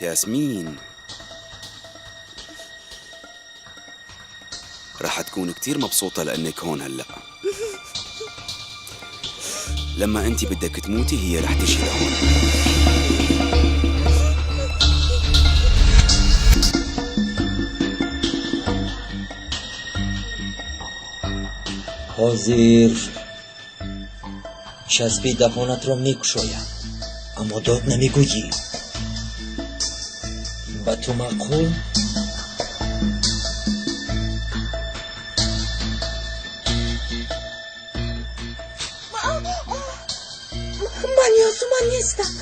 ياسمين رح تكون كتير مبسوطة لأنك هون هلأ. لما أنت بدك تموتي هي رح تجي لهون. Ҳозир часби даҳонатро мекушоям, аммо дод намегӯӣ. Ба ту маъқул? Ман Ёсуман нестам.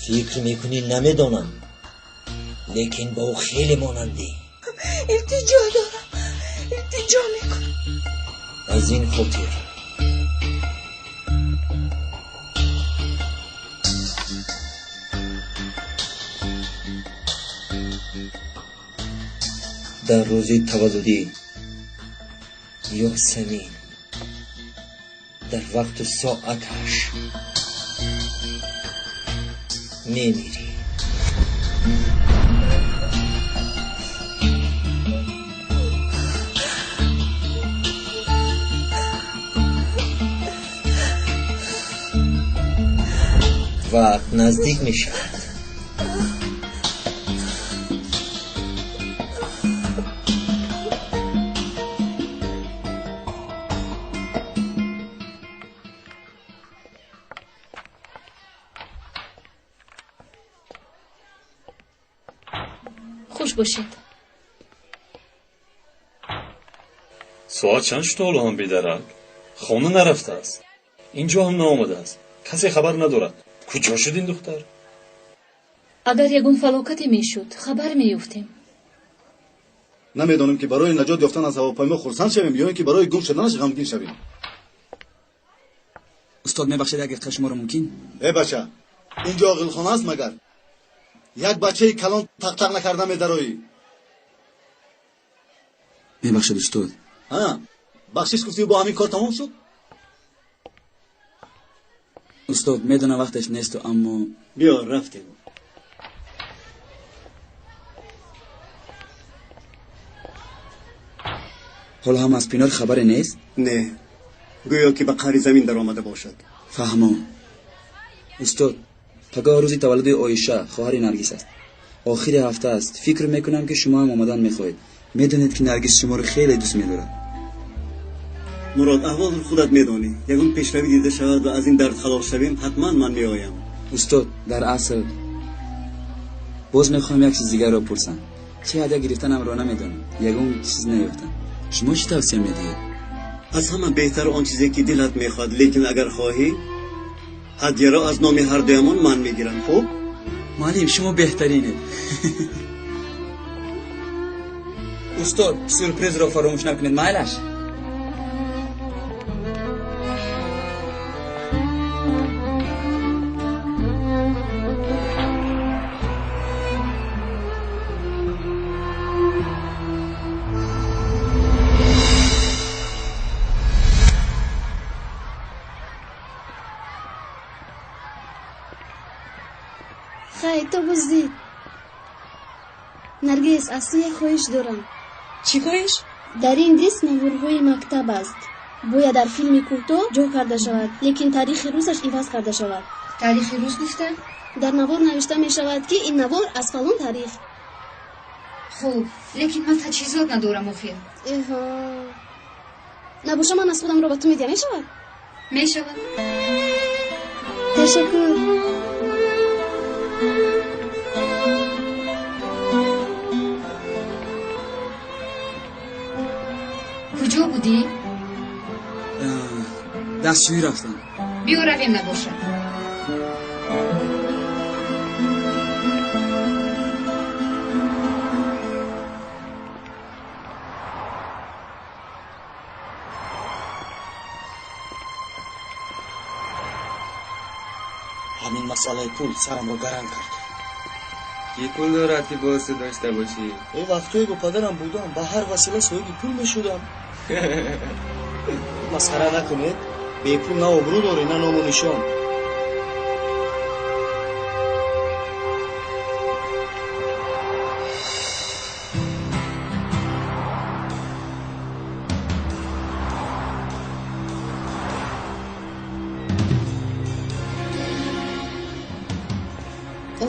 Фикр мекунӣ намедонам, лекин ба ӯ хеле монандӣ. Илтиҷо дорам, илтиҷо мекунам. Аз ин хотир дар рӯзи таваллудӣ Ёсамин дар вақту соаташ мемирӣ. Вақт наздик мешавад. Хуш бошед. Соат чанд шуд ҳоло ҳам бедарак? Хона нарафтааст, инҷо ҳам наомадааст, касе хабар надорад. Куҷо шуд ин духтар? Агар ягон фалокате мешуд, хабар меёфтем. Намедонем ки барои наҷот ёфтан аз ҳавопаймо хурсанд шавем ё ин ки барои гум шуданаш ғамгин шавем. Устод, мебахшед, як дақиқа шуморо мумкин? Э бача, инҷо оғилхона аст магар? Як бачаи калон тақтақ накарда медароӣ. Мебахшед, устод. Ҳа, бахшиш гуфтӣ, бо ҳамин кор тамом шуд? Устод, медонам вақташ несту, аммо Биё, рафтем. Ҳоло ҳам аз Пинор хабаре нест? Не, гӯё ки ба қаъри замин даромада бошад. Фаҳмо. Устод, пагоҳ рӯзи таваллуди Оиша, хоҳари Наргис аст. Охири ҳафта аст. Фикр мекунам ки шумо ҳам омадан мехоҳед. Медонед ки Наргис шуморо хеле дӯст медорад. Мурод, аҳволро худат медонӣ. Ягон пешравӣ дида шавад ва аз ин дард халос шавем, ҳатман ман меоям. Устод, дар асл боз мехоҳам як чиз дигарро пурсам. Чӣ ҳадя гирифтанамро намедонам. Ягон чиз наёфтам. Шумо чӣ тавсия медиҳед? Аз ҳама беҳтар он чизе ки дилат мехоҳад, лекин агар хоҳӣ, ҳадяро аз номи ҳардуямон ман мегирам. Хуб? Муаллим, шумо беҳтаринед. Устод, сюрпризро фаромӯш накунед, майлаш? Хай, ту буздид. Наргиз, аз ту як хоҳиш дорам. Чӣ хоҳиш? Дар ин диск наворҳои мактаб аст. Бояд дар филми кӯтоҳ ҷо карда шавад, лекин таърихи рӯзаш иваз карда шавад. Таърихи рӯз гуфта? Дар навор навишта мешавад, ки ин навор аз фалон таърих. Хуб, лекин ман таҷҳизот надорам охир. Эҳо. Набоша, ман аз худамро ба ту медиҳам, мешавад? Мешавад. Ташаккур. Куҷо будӣ? Дастшӯӣ рафтам. Биё равем набошад. Ҳамин масъалаи пул сарамро гаранг кард. Кӣ пул дорад ки боз ту дошта бошӣ? Э, вақтҳое бо падарам будам, ба ҳар васила соҳиби пул мешудам. Масхара накунед, бепул на обрӯ дорӣ, на ному нишон.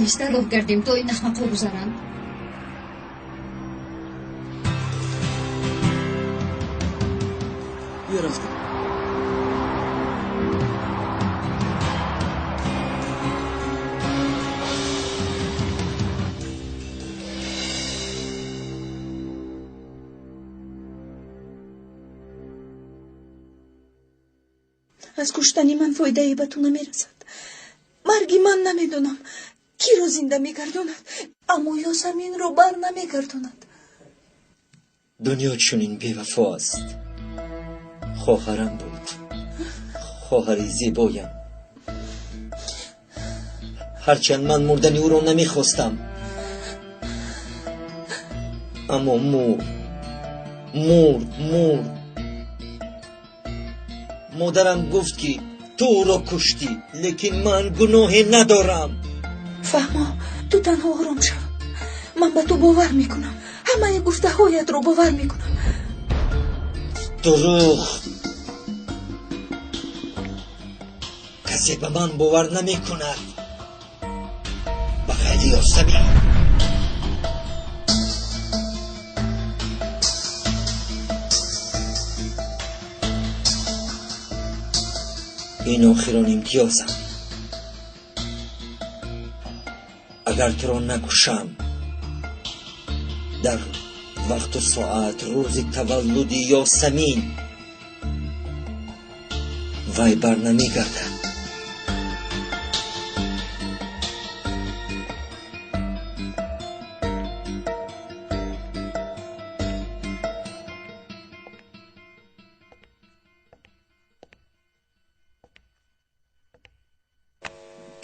Оҳиста роҳ гардем, то ин ахмақҳо гузаранд. Биё, рафтем. Аз куштани ман фоидае ба ту намерасад. Марги ман намедонам киро зинда мегардонад, аммо Ёсаминро бар намегардонад. Дунё чунин бевафо аст. Хоҳарам буд, хоҳари зебоям. Ҳарчанд ман мурдани ӯро намехостам, аммо мурд, мурд, мурд. Модарам гуфт, ки ту ӯро куштӣ, лекин ман гуноҳе надорам. Фаҳмо, ту танҳо ором шав. Ман ба ту бовар мекунам, ҳамаи гуфтаҳоятро бовар мекунам. Дурӯғ! Касе ба ман бовар намекунад, ба ғайри Ёсамин. Ин охирон имтиёзам. Агар туро накушам, дар вақту соат рӯзи таваллуди Ёсамин вай бар намегардад.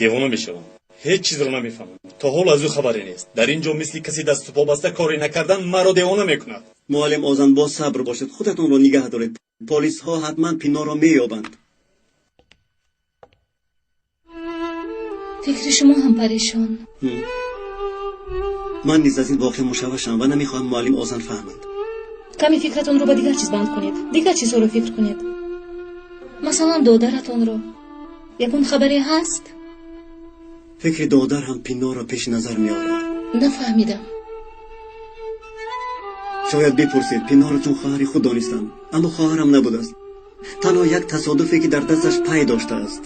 Девона мешавам, ҳеҷ чизро намефаҳмам. То ҳол аз ӯ хабаре нест. Дар ин ҷо мисли касе дасту по баста коре накардан маро девона мекунад. Муаллим Озан, бо сабр бошед, худатонро нигаҳ доред. Полисҳо ҳатман Пиноро меёбанд. Фикри шумо ҳам парешон. Ман низ аз ин воқеа мушаввашам ва намехоҳам муаллим Озан фаҳманд. Каме фикратонро ба дигар чиз банд кунед, дигар чизҳоро фикр кунед. Масалан, додаратонро. Ягон хабаре ҳаст? Фикри додар ҳам Пиноро пеши назар меорад. Нафаҳмидам. Шояд бипурсед, Пиноро чун хоҳари худ донистам, аммо хоҳарам набудааст. Танҳо як тасодуфе, ки дар дасташ пай доштааст.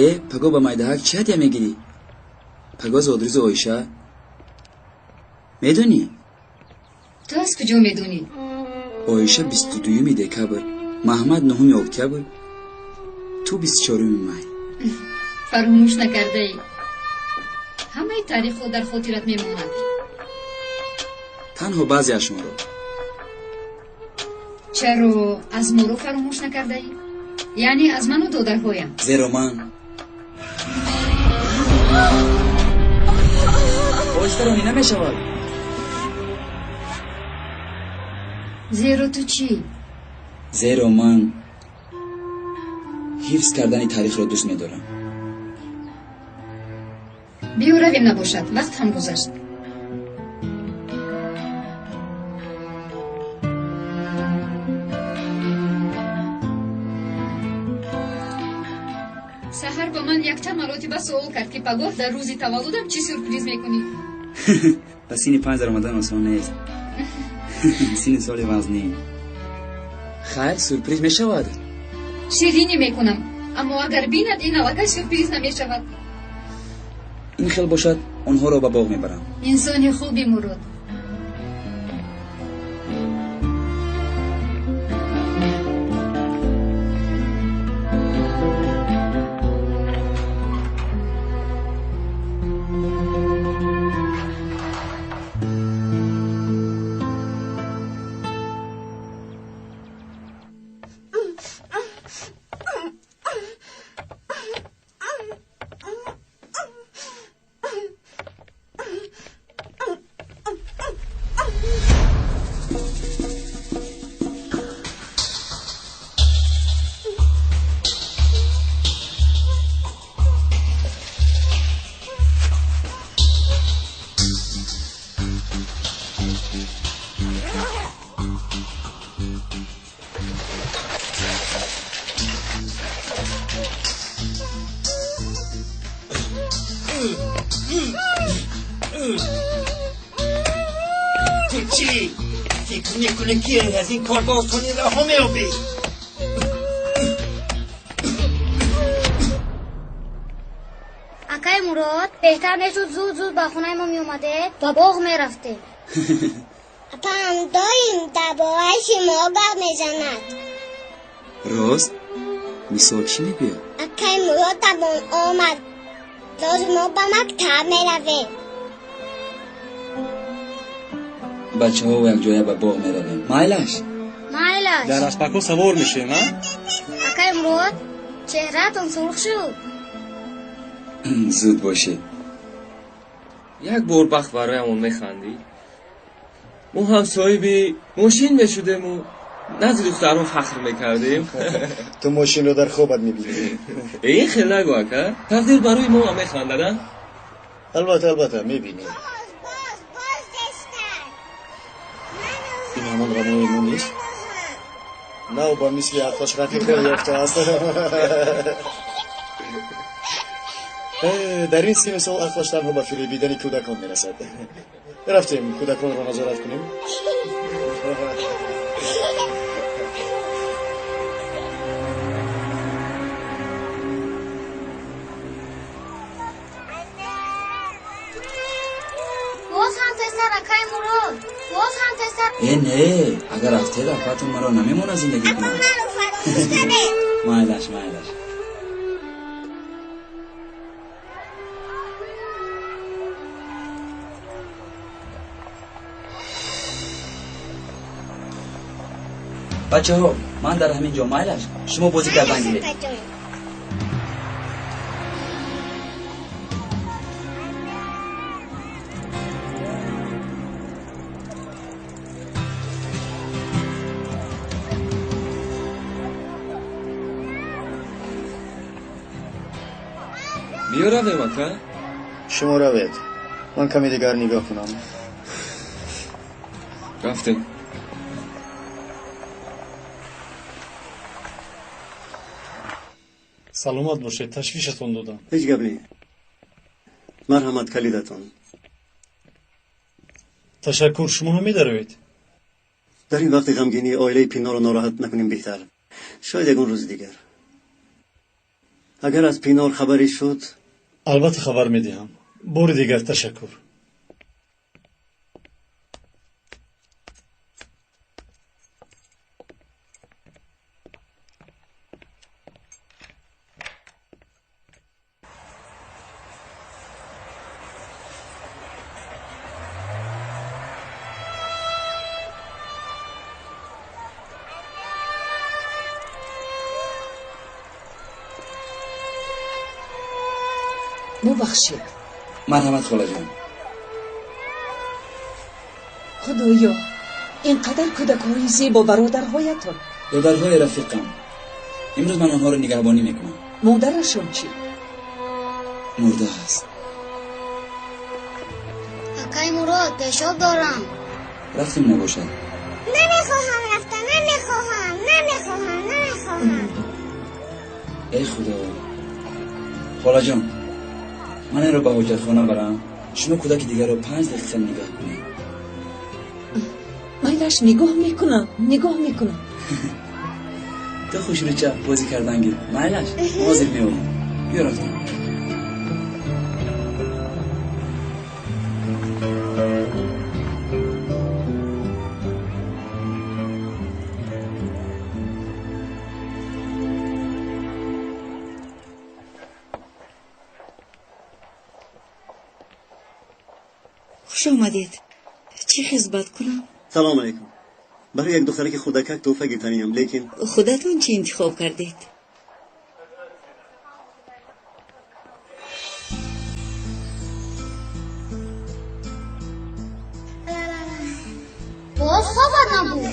Э, паго ба майдаҳак чӣ ҳадя мегирӣ? Паго зодрӯзи Оиша. Медонӣ? Ту аз куҷо медонӣ? Оиша 22 декабр, Маҳмад 9 октябр, ту 24 май. Фаромӯш накардаӣ. Ҳамаи таърихҳо дар хотират мемонад. Танҳо баъзеашонро. Чаро аз моро фаромӯш накардаӣ? Яъне аз ману додарҳоям. Зеро ман оҳиста ронӣ намешавад. Зеро ту чӣ? Зеро ман ҳифз кардани таърихро дӯст медорам. Биё равем, набошад, вақт ҳам гузашт. Саҳар ба ман якчанд маротиба суол кард, ки пагоҳ дар рӯзи таваллудам чӣ сюрприз мекунӣ. Ба синни 5 даромадан осон нест. Синни соли вазнин. Хайр, сюрприз мешавад. Ширинӣ мекунам, аммо агар бинад, ин аллакай сюрприз намешавад. Ин хел бошад, онҳоро ба боғ мебарам. Инсони хуби, Мурод. Ту чӣ фикр мекунӣ, ки аз ин кор ба осонӣ раҳо меёбӣ? Акай Мурод, беҳтар мешуд зуд-зуд ба хонаи мо меомадед, ба боғ мерафтем. Апам доим дар бораи шумо гап мезанад. Рост? Мисол чӣ мегӯяд? Акай Мурод табон омад. Роз мо ба мактаб меравем. Бачаҳо якҷоя ба боғ меравем. Майлаш? Майлаш. Дар аспакҳо савор мешем, а? Акай Мурод, чеҳраатон сурх шуд. Зуд бошед. Як бор бахт бароямон механдид, мо ҳам соҳиби мошин мешудему назди духтарон фахр мекардем. Ту мошинро дар хобат мебинӣ. Ин хел нагӯ, ака, тақдир барои мо ҳам механдад, а? Албатта, албатта, мебинӣ. Ин ҳамон рамои мо нест? Нав ба мисли ақлаш рафиқо ёфтааст. Дар ин сину сол ақлаш танҳо ба фиребидани кӯдакон мерасад. Рафтем, кӯдаконро назорат кунем. Боз ҳам тезтар, акай Мурод, боз ҳам тезтар. Э, не, агар афтед, апаатон маро намемонад зиндагӣ кунам. Маро фаромӯш кардед. Майлаш, майлаш. Бачаҳо, ман дар ҳамин ҷо, майлаш? Шумо бозӣ кардан гиред. Акаҷон. Биё равем, ака. Шумо равед, ман каме дигар нигоҳ кунам. Рафтем. Саломат бошед, ташвишатон додам. Ҳеҷ гап не. Марҳамат, калидатон. Ташаккур, шумо ҳам медаровед? Дар ин вақти ғамгинӣ оилаи Пинорро нороҳат накунем беҳтар. Шояд ягон рӯзи дигар. Агар аз Пинор хабаре шуд... Албатта хабар медиҳам. Бори дигар ташаккур. Бубахшед. Марҳамат, холаҷон. Худоё, ин қадар кӯдакҳои зебо бародарҳоятон. Додарҳои рафиқам. Имрӯз ман онҳоро нигаҳбонӣ мекунам. Модарашон чӣ? Мурда аст. Акай Мурод, пешоб дорам. Рафтем набошад. Намехоҳам рафта, намехоҳам, намехоҳам, намехоҳам. Эй худо. Холаҷон, ман инро ба ҳоҷатхона барам. Шумо кӯдаки дигарро 5 дақиқа нигоҳ кунед. Майлаш, нигоҳ мекунам, нигоҳ мекунам. Ту хушрӯча бозӣ кардан гир. Майлаш, ҳозир меоям. Биё рафтем. Хуш омадед. Чӣ хизмат кунам? Салом алейкум. Барои як духтараки хурдакак тӯҳфа гирифтаниям, лекин Худатон чӣ интихоб кардед? Боз хобат набуд?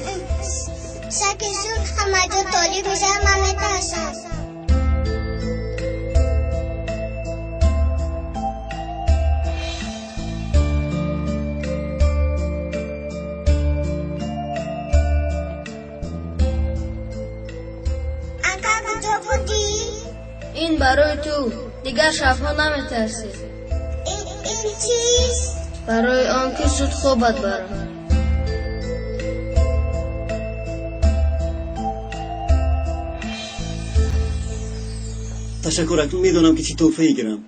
Саги сурх ҳама ҷо торик мешавад, ман метарсам. Ака, куҷо будӣ? Ин барои ту. Дигар шабҳо наметарсӣ. Ин чист? Барои он ки зуд хобат барад. Ташаккур, акнун медонам ки чӣ тӯҳфае гирам.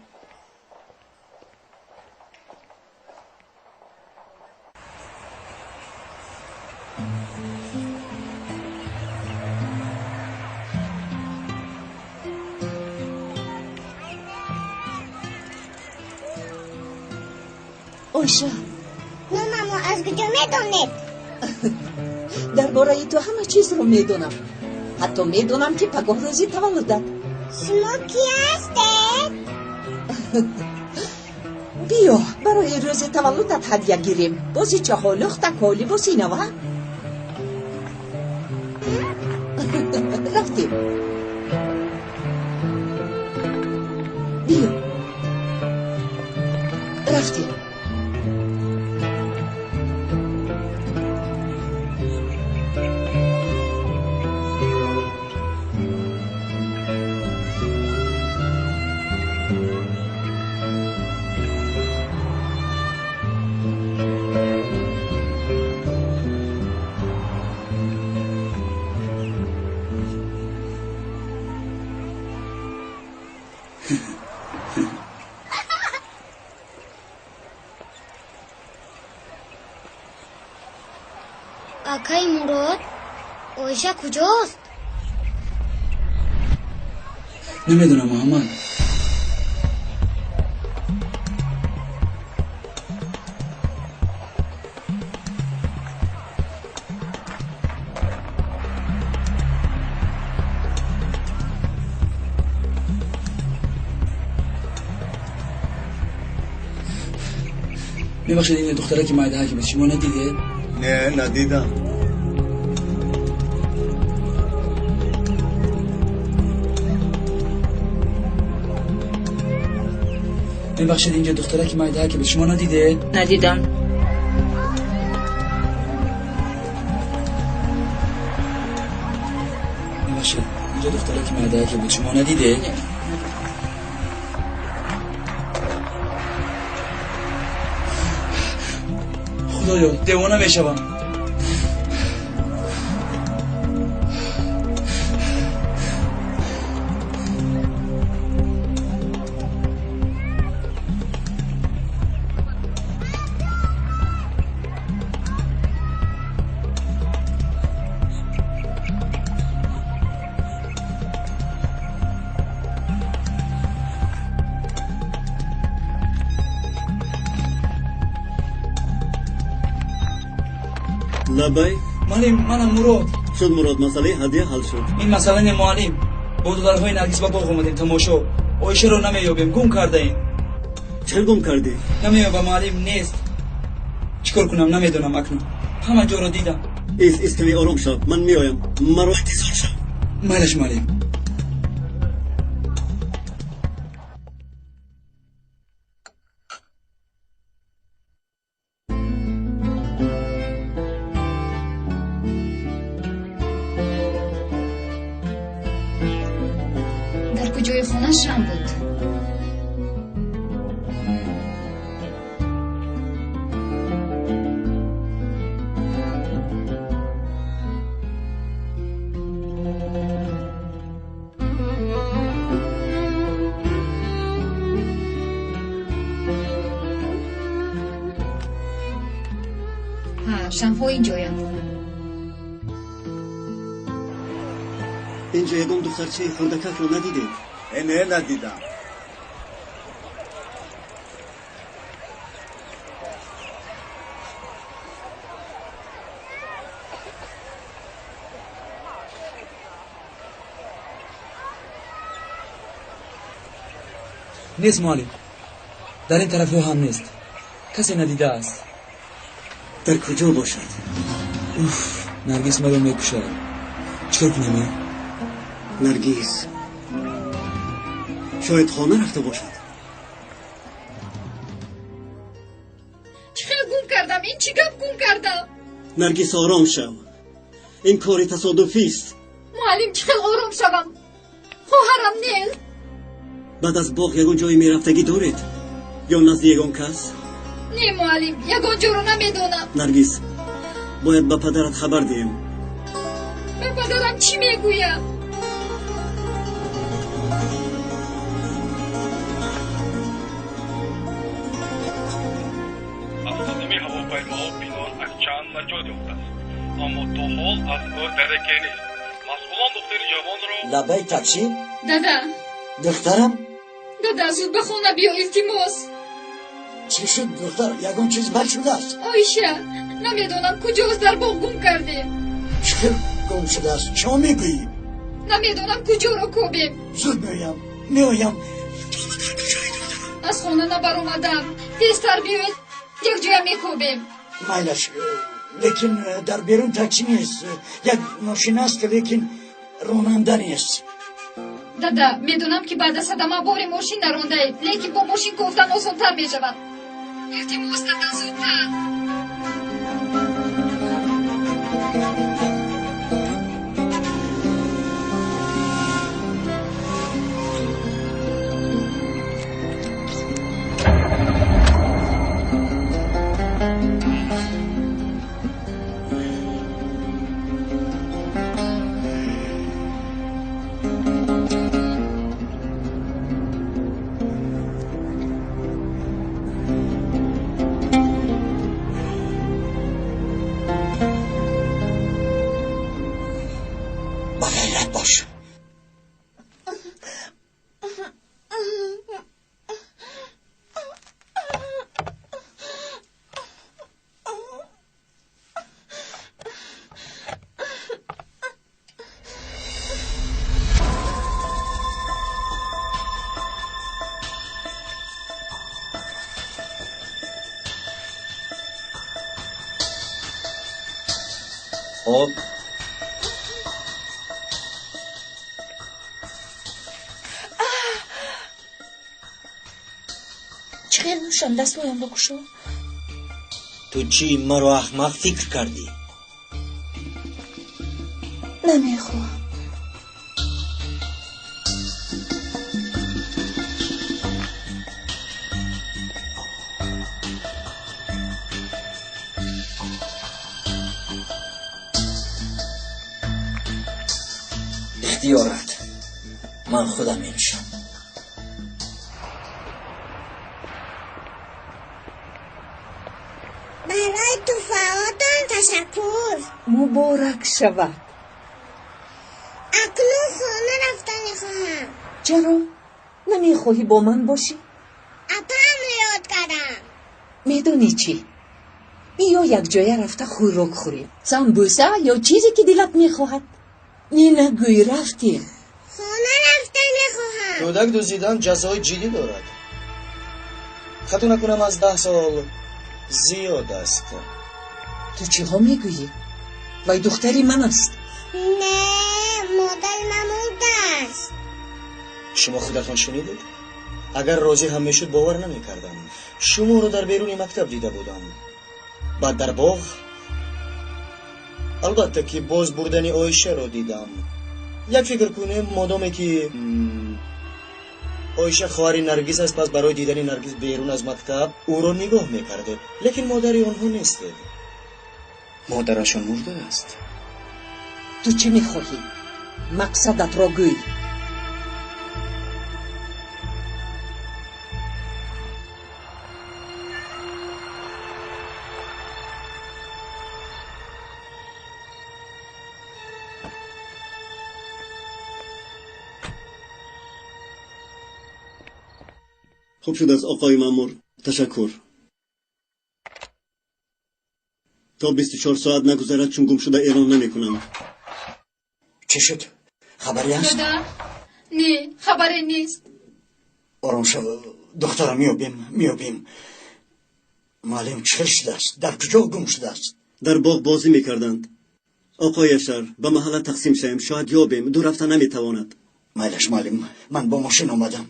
Оиша. Номамо аз куҷо медонед? Дар бораи ту ҳама чизро медонам. Ҳатто медонам ки пагоҳ рӯзи таваллудат. Шумо кӣ ҳастед? Биё, барои рӯзи таваллудат ҳадя гирем. Бозичаҳо, лӯхтакҳо, либоси нава. Рафтем. Биё. Рафтем. Акаи Мурод, Оиша куҷост? Намедонам, Муҳаммад. Мебахшед, ин духтаре ки майдаҳаки буд, шумо надидед? Не, надидам. Мебахшед, инҷо духтаре ки майдаҳаки буд, шумо надидед? Надидам. Мебахшед, инҷо духтаре ки майдаҳаки буд, шумо надидед? Худоё, девона мешавам. Лабай. Муаллим, манам Мурод. Шуд Мурод, масъалаи ҳадя ҳал шуд. Ин масъала не, муаллим. Бо додарҳои Наргиз ба боғ омадем тамошо. Оишаро намеёбем, гум кардаем. Чӣ гум кардӣ? Намеёбам, муаллим, нест. Чӣ кор кунам, намедонам акнун. Ҳама ҷоро дидам. Ис, ис, каме ором шав. Ман меоям. Маро интизор шав. Майлаш, муаллим. Дар куҷои хона шам буд? Ҳа, шамҳо инҷоянд. Инҷо ягон духтарчаи хурдакакро надидед? Не, надидам. Нест, муаллим. Дар ин тараф ҳам нест. Касе надидааст. Дар куҷо бошад? Уф, Наргиз маро мекушад. Чӣ кор кунем, а? Наргиз шояд хона рафта бошад. Чӣ хел гум кардам? Ин чӣ гап гум кардам? Наргиз, ором шав. Ин кори тасодуфист. Муаллим, чӣ хел ором шавам? Хоҳарам нест. Баъд аз боғ ягон ҷое мерафтагӣ доред? Ё назди ягон кас? Не, муаллим, ягон ҷоро намедонам. Наргиз, бояд ба падарат хабар диҳем. Ба падарам чӣ мегӯям? Аз садамаи ҳавопаймо Пинор Акчан наҷот ёфтааст, аммо то ҳол аз ӯ дараке нест. Масъулон духтари ҷавонро Лабаи таксӣ? Дада. Духтарам? Дада, зуд ба хона биё, илтимос. Чӣ шуд, духтар? Ягон чиз бад шудааст? Оиша, намедонам куҷост, дар боғ гум кардем. Чӣ хел гум шудааст? Чо мегӯӣ? Намедонам куҷоро кобем. Зуд меоям, меоям. Аз хона набаромадам. Тезтар биёед, якҷоя мекобем. Майлаш, лекин дар берун таксӣ нест. Як мошин аст, лекин ронанда нест. Дада, медонам ки баъд аз садама бори мошин нарондаед, лекин бо мошин кофтан осонтар мешавад. Илтимос, дада, зудтар. Ба ғайрат бош. Хоб. Чӣ хел нӯшам? Дастҳоямро кушо. Ту чӣ, маро аҳмақ фикр кардӣ? Намехоҳам. Ихтиёрат, ман худам менӯшам. Барои туҳфаотон ташаккур. Муборак шавад. Акнун хона рафта мехоҳам. Чаро? Намехоҳӣ бо ман бошӣ? Апаамро ёд кардам. Медонӣ чӣ? Биё якҷоя рафта хӯрок хӯрем. Самбуса ё чизе ки дилат мехоҳад. Не, нагӯй, рафтем. Хона рафта мехоҳам. Кӯдак дуздидан ҷазои ҷиддӣ дорад. Хато накунам, аз 10 сол зиёд аст. Ту чиҳо мегӯӣ? Вай духтари ман аст. Не, модари ман мурдааст. Шумо худатон шунидед? Агар розӣ ҳам мешуд, бовар намекардам. Шуморо дар беруни мактаб дида будам, баъд дар боғ. Албатта ки боз бурдани Оишаро дидам. Як фикр кунем, модоме ки Оиша хоҳари Наргиз аст, пас барои дидани Наргиз берун аз мактаб ӯро нигоҳ мекардед, лекин модари онҳо нестед. Модарашон мурдааст. Ту чӣ мехоҳӣ? Мақсадатро гӯй. Хуб шудааст, оқои маъмур, ташаккур. То 24 соат нагузарад, чун гумшуда эълон намекунам. Чӣ шуд? Хабаре ҳаст? Дада, не, хабаре нест. Ором шав, духтарам, меёбем, меёбем. Муаллим, чӣ хел шудааст? Дар куҷо гум шудааст? Дар боғ бозӣ мекарданд. Оқои Яшар, ба маҳалла тақсим шавем, шояд ёбем. Ду рафта наметавонад. Майлаш, муаллим, ман бо мошин омадам.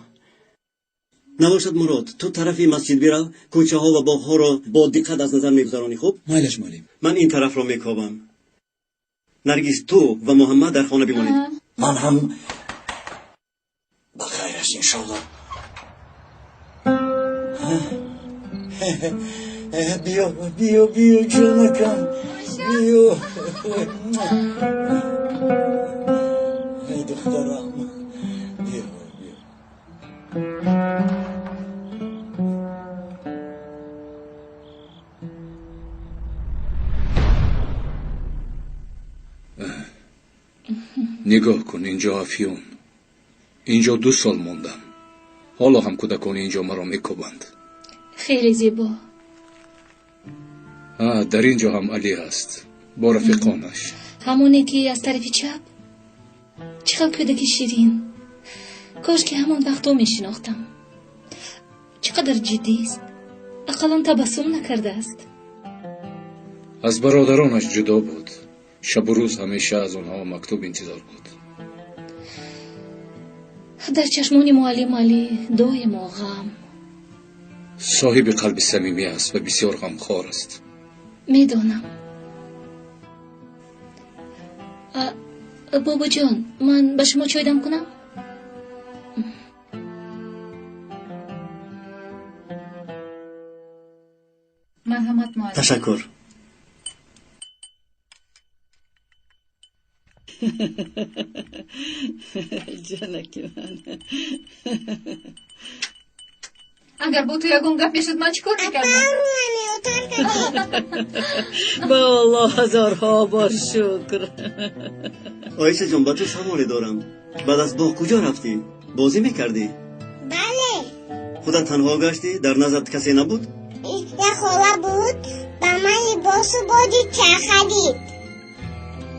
Набошад, Мурод, ту тарафи масҷид бирав, кӯчаҳо ва боғҳоро бо диққат аз назар мегузаронӣ, хуб? Майлаш, муаллим. Ман ин тарафро мекобам. Наргиз, ту ва Муҳаммад дар хона бимонед. Ман ҳам ба хайр аст, иншоалло. Биё, биё, биё, ҷонакам, биё. Эй духтарам, биё, биё. Нигоҳ кун, инҷо афюн. Инҷо 2 сол мондам. Ҳоло ҳам кӯдакон инҷо маро мекӯбанд. Хеле зебо. Дар инҷо ҳам Алӣ ҳаст бо рафиқонаш. Ҳамоне ки аз тарафи чап? Чӣ хел кӯдаки ширин. Кош ки ҳамон вақто мешинохтам. Чӣ қадар ҷиддист. Ақаллан табассум накардааст. Аз бародаронаш ҷудо буд. Шабу рӯз ҳамеша аз онҳо мактуб интизор буд. Дар чашмони муаллим Алӣ доимо ғам. Соҳиби қалби самимӣ аст ва бисёр ғамхор аст. Медонам. Бобоҷон, ман ба шумо чой дам кунам? Марҳамат, муаллим. Ташаккур. Ҷонаки ман. Агар бо ту ягон гап мешуд, ман чӣ кор мекардам? Ба Аллоҳ ҳазорҳо бор шукр. Оиша ҷон, ба ту саволе дорам. Баъд аз боғ куҷо рафтӣ? Бозӣ мекардӣ? Бале. Худат танҳо гаштӣ? Дар назарат касе набуд? Як хола буд, ба ман либосу боди ча харид.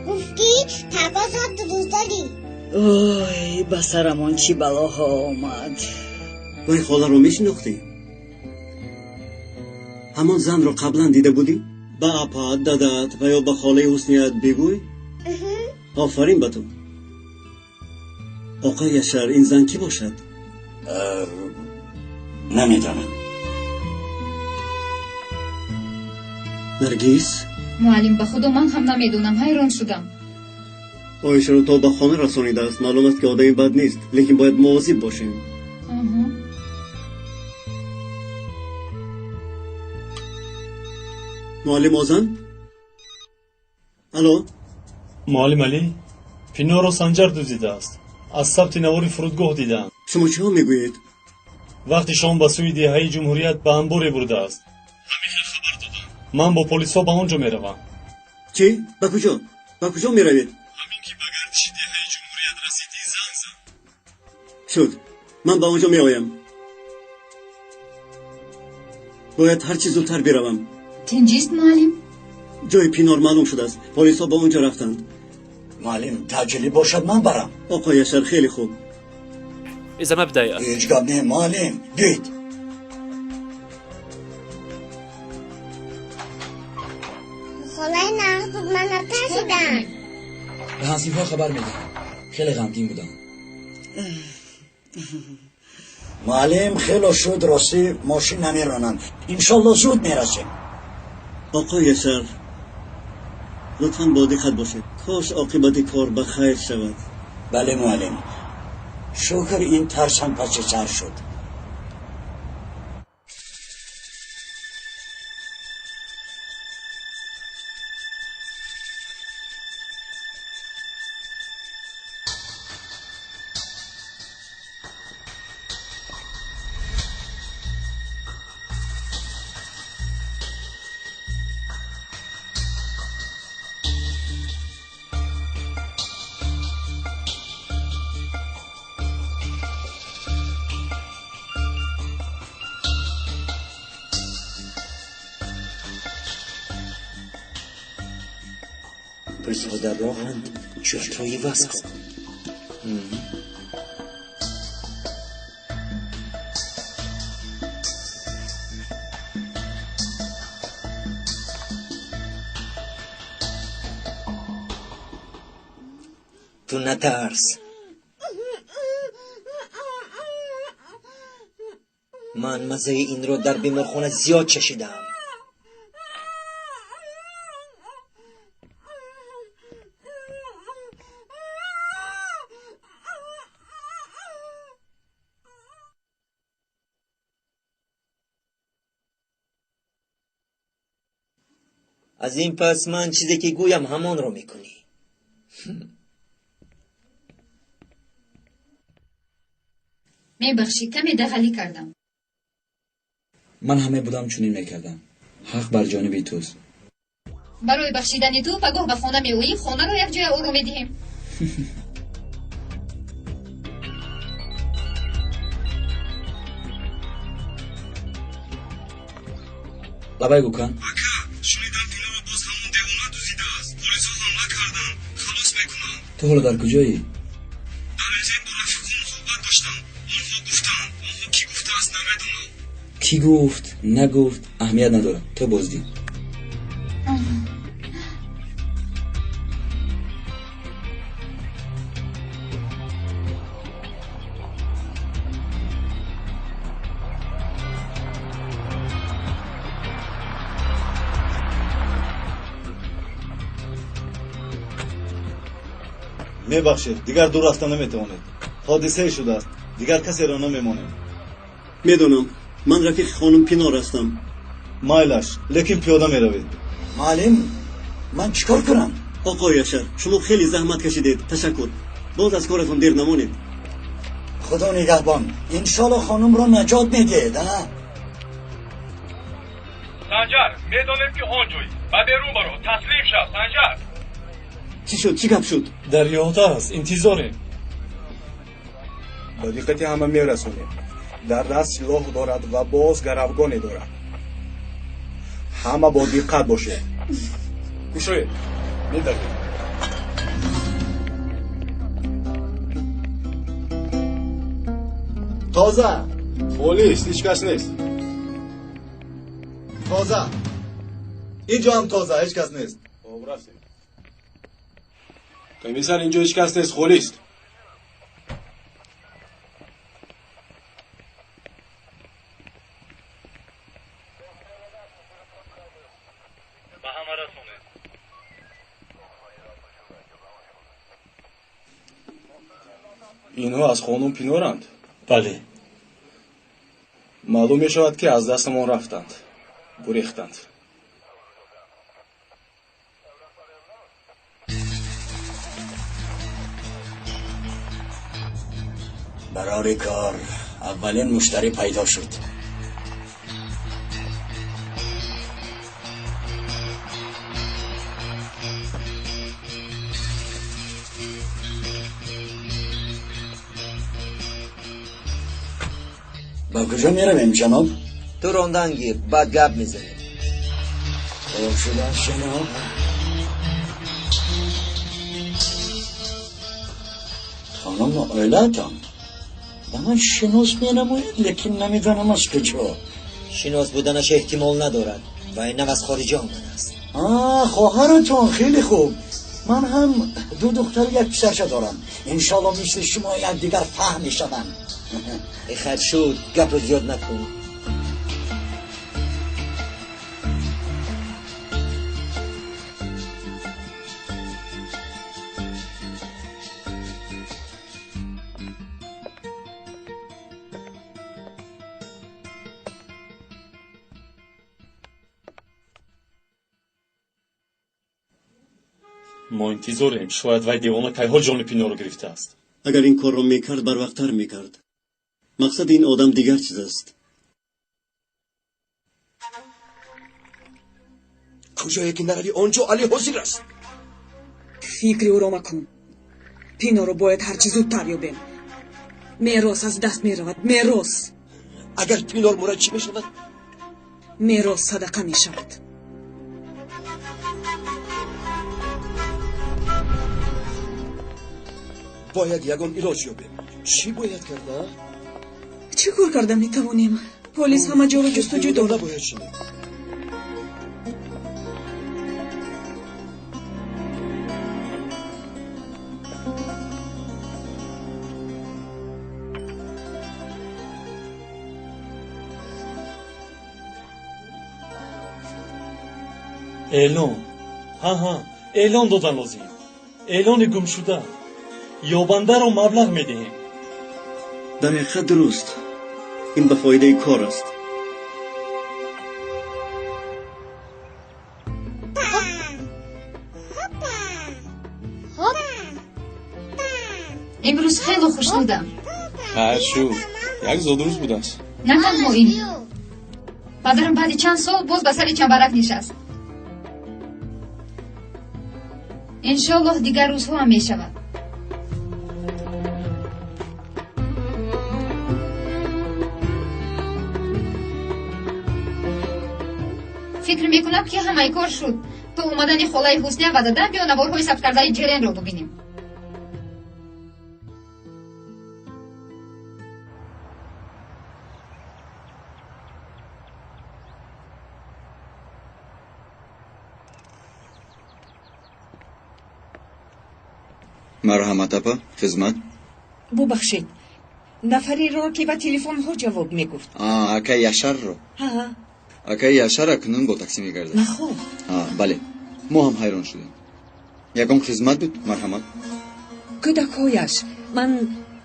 Гуфт ки пагоҳ дӯст дорӣ. Ой, ба сарамон чӣ балоҳо омад. Вай холаро мешинохтӣ? Ҳамон занро қаблан дида будӣ? Ба апаат, дадаат ва ё ба холаи Ҳусният бигӯй. Офарин ба ту. Оқои Яшар, ин зан кӣ бошад? Намедонам. Наргиз? Муаллим, ба худо ман ҳам намедонам, ҳайрон шудам. Оишаро то ба хона расонидааст. Маълум аст ки одами бад нест, лекин бояд мувозиб бошем. Муаллим Озан? Алло? Муаллим Алӣ, Пинорро Санҷар дуздидааст. Аз сабти навори фурудгоҳ дидаам. Шумо чиҳо мегӯед? Вақти шом ба сӯи деҳаи ҷумҳурият ба анборе бурдааст. Ҳамин хел хабар додам. Ман бо полисҳо ба он ҷо меравам. Чӣ? Ба куҷо? Ба куҷо меравед? Ҳамин ки ба гардиши деҳаи ҷумҳурият расидӣ, занг зан. Шуд. Ман ба он ҷо меоям. Бояд ҳарчи зудтар биравам. Тинҷист, муаллим? Ҷои Пинор маълум шудааст. Полисҳо ба он ҷо рафтанд. Муаллим, таъҷилӣ бошад, ман барам. Оқои Яшар, хеле хуб. إذا ما بدايقك. ҳеҷ гап не, муаллим. Биёед. Холаи нағз буд, ман натарсидам. Ба ҳамсинфҳо хабар медиҳам. Хеле ғамгин будам. Муаллим, хело шуд, ростӣ мошин намеронанд. Иншолло зуд мерасем. Оқои Яшар, лутфан бо диққат бошед. Кош оқибати кор ба хайр шавад. Бале, муаллим. Шукр, ин тарс ҳам паси сар шуд. Полисҳо дар роҳанд, ҷоятро иваз кун. Ту натарс. Ман маззаи инро дар беморхона зиёд чашидаам. Аз ин пас ман чизе ки гӯям, ҳамонро мекунӣ. Мебахшӣ, каме дағалӣ кардам. Ман ҳаме будам, чунин мекардам. Ҳақ бар ҷониби туст. Барои бахшидани ту пагоҳ ба хона меоӣ, хонаро якҷоя оро медиҳем. Лабай, Гукан. Ака, шунидам, Пинорро боз ҳамон девона дуздидааст. Полисҳо ҳамла карданд, халос мекунанд. Ту ҳоло дар куҷоӣ? Дар ретен бо рафиқон суҳбат доштам. Онҳо гуфтанд, онҳо кӣ гуфтааст, намедонам. Кӣ гуфт, нагуфт, аҳамият надорад. То боздид. Мебахшед, дигар дур рафта наметавонед. Ҳодисае шудааст, дигар касеро намемонем. Медонам, ман рафиқи хонум Пинор ҳастам. Майлаш, лекин пиёда меравед. Муаллим, ман чӣ кор кунам? Оқои Яшар, шумо хеле заҳмат кашидед, ташаккур. Боз аз коратон дер намонед. Худо нигаҳбон, иншолло хонумро наҷот медиҳед. А Санҷар, медонем, ки он ҷой. Ба берун баро, таслим шав, Санҷар. Чӣ шуд, чӣ гап шуд? Дар иҳота аст, интизорем. Ба диққати ҳама мерасонем, дар даст силоҳ дорад ва боз гаравгоне дорад. Ҳама бо диққат бошед. Кушоед, медавем. Тоза. Холист, ҳеҷ кас нест. Тоза, инҷо ҳам тоза, ҳеҷ кас нест. Хоб, рафтем. Комиссар, инҷо ҳеҷ кас нест, холист. Ба ҳама расонед. Инҳо аз хонум Пиноранд? Бале. Маълум мешавад, ки аз дастамон рафтанд, гурехтанд. Барори кор, аввалин муштарӣ пайдо шуд. Ба куҷо меравем, ҷаноб? Ту рондан гир, баъд гап мезанем. Хуб шудааст, ҷаноб. Хонум оилаатон ба ман шинос менамояд, лекин намедонам аз куҷо. Шинос буданаш эҳтимол надорад, вай нав аз хориҷа омадааст. Хоҳаратон, хеле хуб. Ман ҳам ду духтару як писарча дорам. Иншолло мисли шумо якдигар фаҳм мешаванд. Хайр шуд, гапро зиёд накун. Мо интизорем, шояд вай девона кайҳо ҷони Пинорро гирифтааст. Агар ин корро мекард, барвақттар мекард. Мақсади ин одам дигар чиз аст. Куҷое ки наравӣ, он ҷо Али ҳозир аст. Фикри ӯро макун. Пиноро бояд ҳарчи зудтар ёбем. Мерос аз даст меравад, мерос. Агар Пинор мурад, чӣ мешавад? Мерос садақа мешавад. Бояд ягон илоҷ ёбем. Чӣ бояд кард, а? Чӣ кор карда метавонем? Полис ҳама ҷоро ҷустуҷӯ дорад. Набояд шинем. Эълон, ҳа, эълон додан лозим. Эълони гумшуда. Ёбандаро маблағ медиҳем. Дар ҳақиқат дуруст, ин ба фоидаи кор аст. Ҳоло хушнудам. Хайр шуд, як зодрӯз будааст. На танҳо ин, падарам баъди чанд сол боз ба сари чамбарак нишаст. Иншоаллоҳ, дигар рӯзҳо ҳам мешавад. Фикр мекунам, ки ҳамаи кор шуд. То омадани холаи Ҳусния ва дадам биё наворҳои сабткардаи Ҷеренро бубинем. Марҳамат, апа, хизмат. Бубахшед, нафареро, ки ба телефонҳо ҷавоб мегуфт. Акаи Яшарро? Ҳа. Акаи Яшар акнун бо таксӣ мегардад. Нахоб. Бале, мо ҳам ҳайрон шудем. Ягон хизмат буд? Марҳамат. Кӯдакҳояш, ман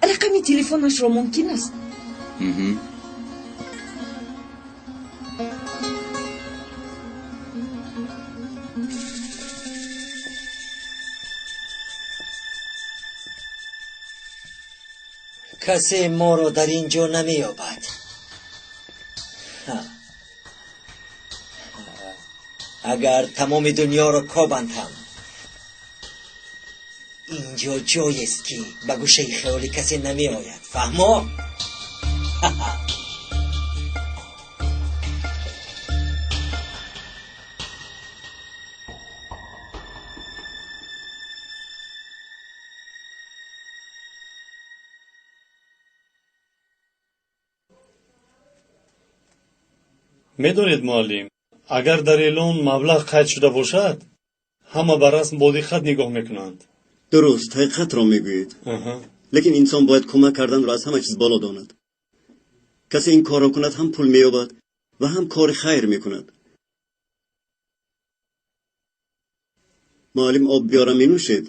рақами телефонашро мумкин аст? Касе моро дар ин ҷо намеёбад. Агар тамоми дунёро кобанд ҳам, ин ҷо ҷоест, ки ба гӯшаи хаёли касе намеояд. Фаҳмо? Медонед, муаллим, агар дар эълон маблағ қайд шуда бошад, ҳама ба расм бо диққат нигоҳ мекунанд. Дуруст, ҳақиқатро мегӯед. Лекин инсон бояд кӯмак карданро аз ҳама чиз боло донад. Касе ин корро кунад, ҳам пул меёбад ва ҳам кори хайр мекунад. Муаллим, об биёрам, менӯшед?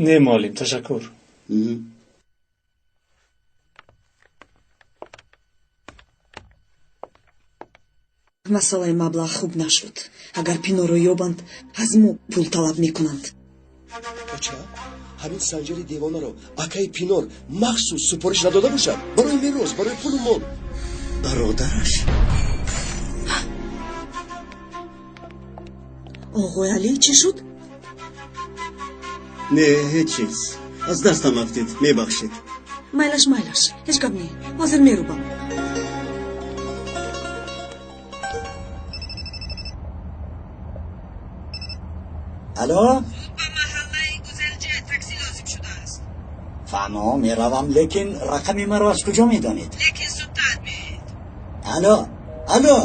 Не, муаллим, ташаккур. Масъалаи маблағ хуб нашуд. Агар Пиноро ёбанд, аз мо пул талаб мекунанд. Оча, ҳамин Санҷари девонаро акаи Пинор махсус супориш надода бошад барои мерос, барои пулу мол. Бародараш. Оғои Алӣ, чӣ шуд? Не, ҳеҷ чиз. Аз дастам афтид, мебахшед. Майлаш, майлаш, ҳеҷ гап не, ҳозир мерубам. Алло? Ба маҳаллаи Гузелҷа такси лозим шудааст. Фаҳмо, меравам, лекин рақами маро аз куҷо медонед? Лекин зудтар биёед. Алло, алло!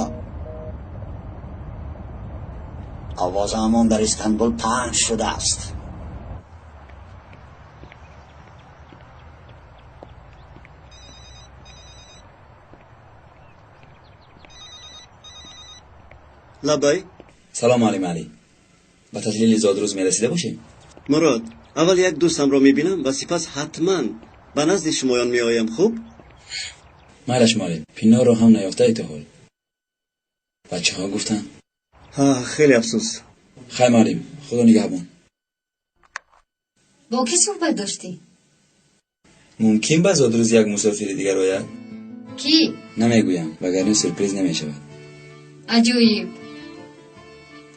Овозаамон дар Истанбул паҳн шудааст. Лабай. Салом, муаллим Алӣ. Ба таҷлили зодрӯз мерасида бошем? Мурод, аввал як дӯстамро мебинам ва сипас ҳатман ба назди шумоён меоям, хуб? Майлаш, муаллим, Пиноро ҳам наёфтаи то ҳол. Бачаҳо гуфтанд. Ҳа, хеле афсӯс. Хайр, муаллим, худо нигаҳбон. Бо кӣ суҳбат доштӣ? Мумкин ба зодрӯз як мусофири дигар ояд? Кӣ? Намегӯям, вагарна сюрприз намешавад. Аҷоиб.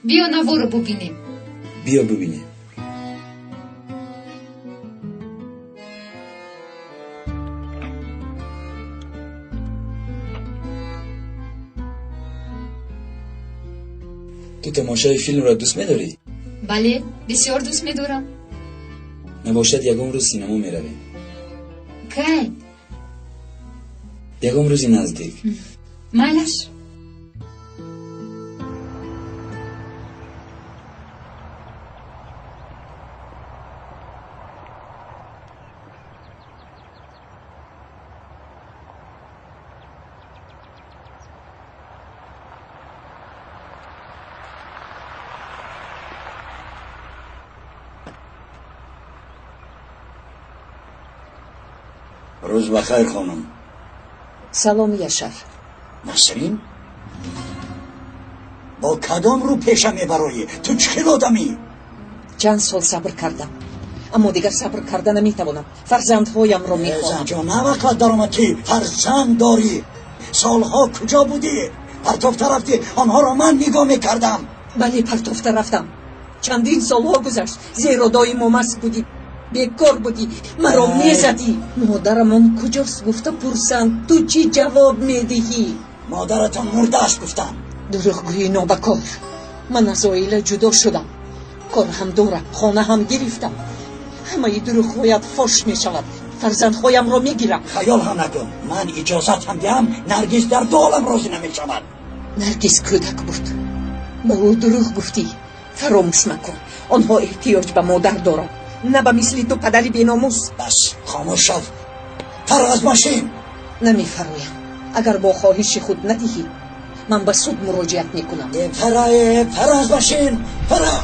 Биё наворо бубинем. Биё бубинем. Ту тамошои филмро дӯст медорӣ? Бале, бисёр дӯст медорам. Набошад, ягон рӯз синемо меравем. Кай? Ягон рӯзи наздик. Майлаш. Рӯз ба хайр, хонум. Салом, Яшар. Насрин, бо кадом рӯ пеша мебароӣ? Ту чӣ хел одамӣ? Чанд сол сабр кардам. Аммо дигар сабр карда наметавонам. Фарзандҳоямро мехоҳам. Занҷон, навақт даромад ки фарзанд дорӣ. Солҳо куҷо будӣ? Партофта рафтӣ, онҳоро ман нигоҳ мекардам. Бале, партофта рафтам. Чандин солҳо гузашт, зеро доимо маст будӣ, бекор будӣ, маро мезадӣ. Модарамон куҷост гуфта пурсанд, ту чӣ ҷавоб медиҳӣ? Модаратон мурдааст гуфтам. Дурӯғгӯи нобакор. Ман аз оила ҷудо шудам. Кор ҳам дорам, хона ҳам гирифтам. Ҳамаи дурӯғҳоят фош мешавад. Фарзандҳоямро мегирам. Хаёл ҳам накун. Ман иҷозат ҳам диҳам, Наргиз дар ду олам розӣ намешавад. Наргиз кӯдак буд. Ба ӯ дурӯғ гуфтӣ. Фаромӯш макун, онҳо эҳтиёҷ ба модар доранд, на ба мисли ту падари беномус. Бас, хомӯш шав. Фаро аз мошин. Намефароям. Агар бо хоҳиши худ надиҳӣ, ман ба суд муроҷиат мекунам. Фаро, фаро аз мошин, фаро.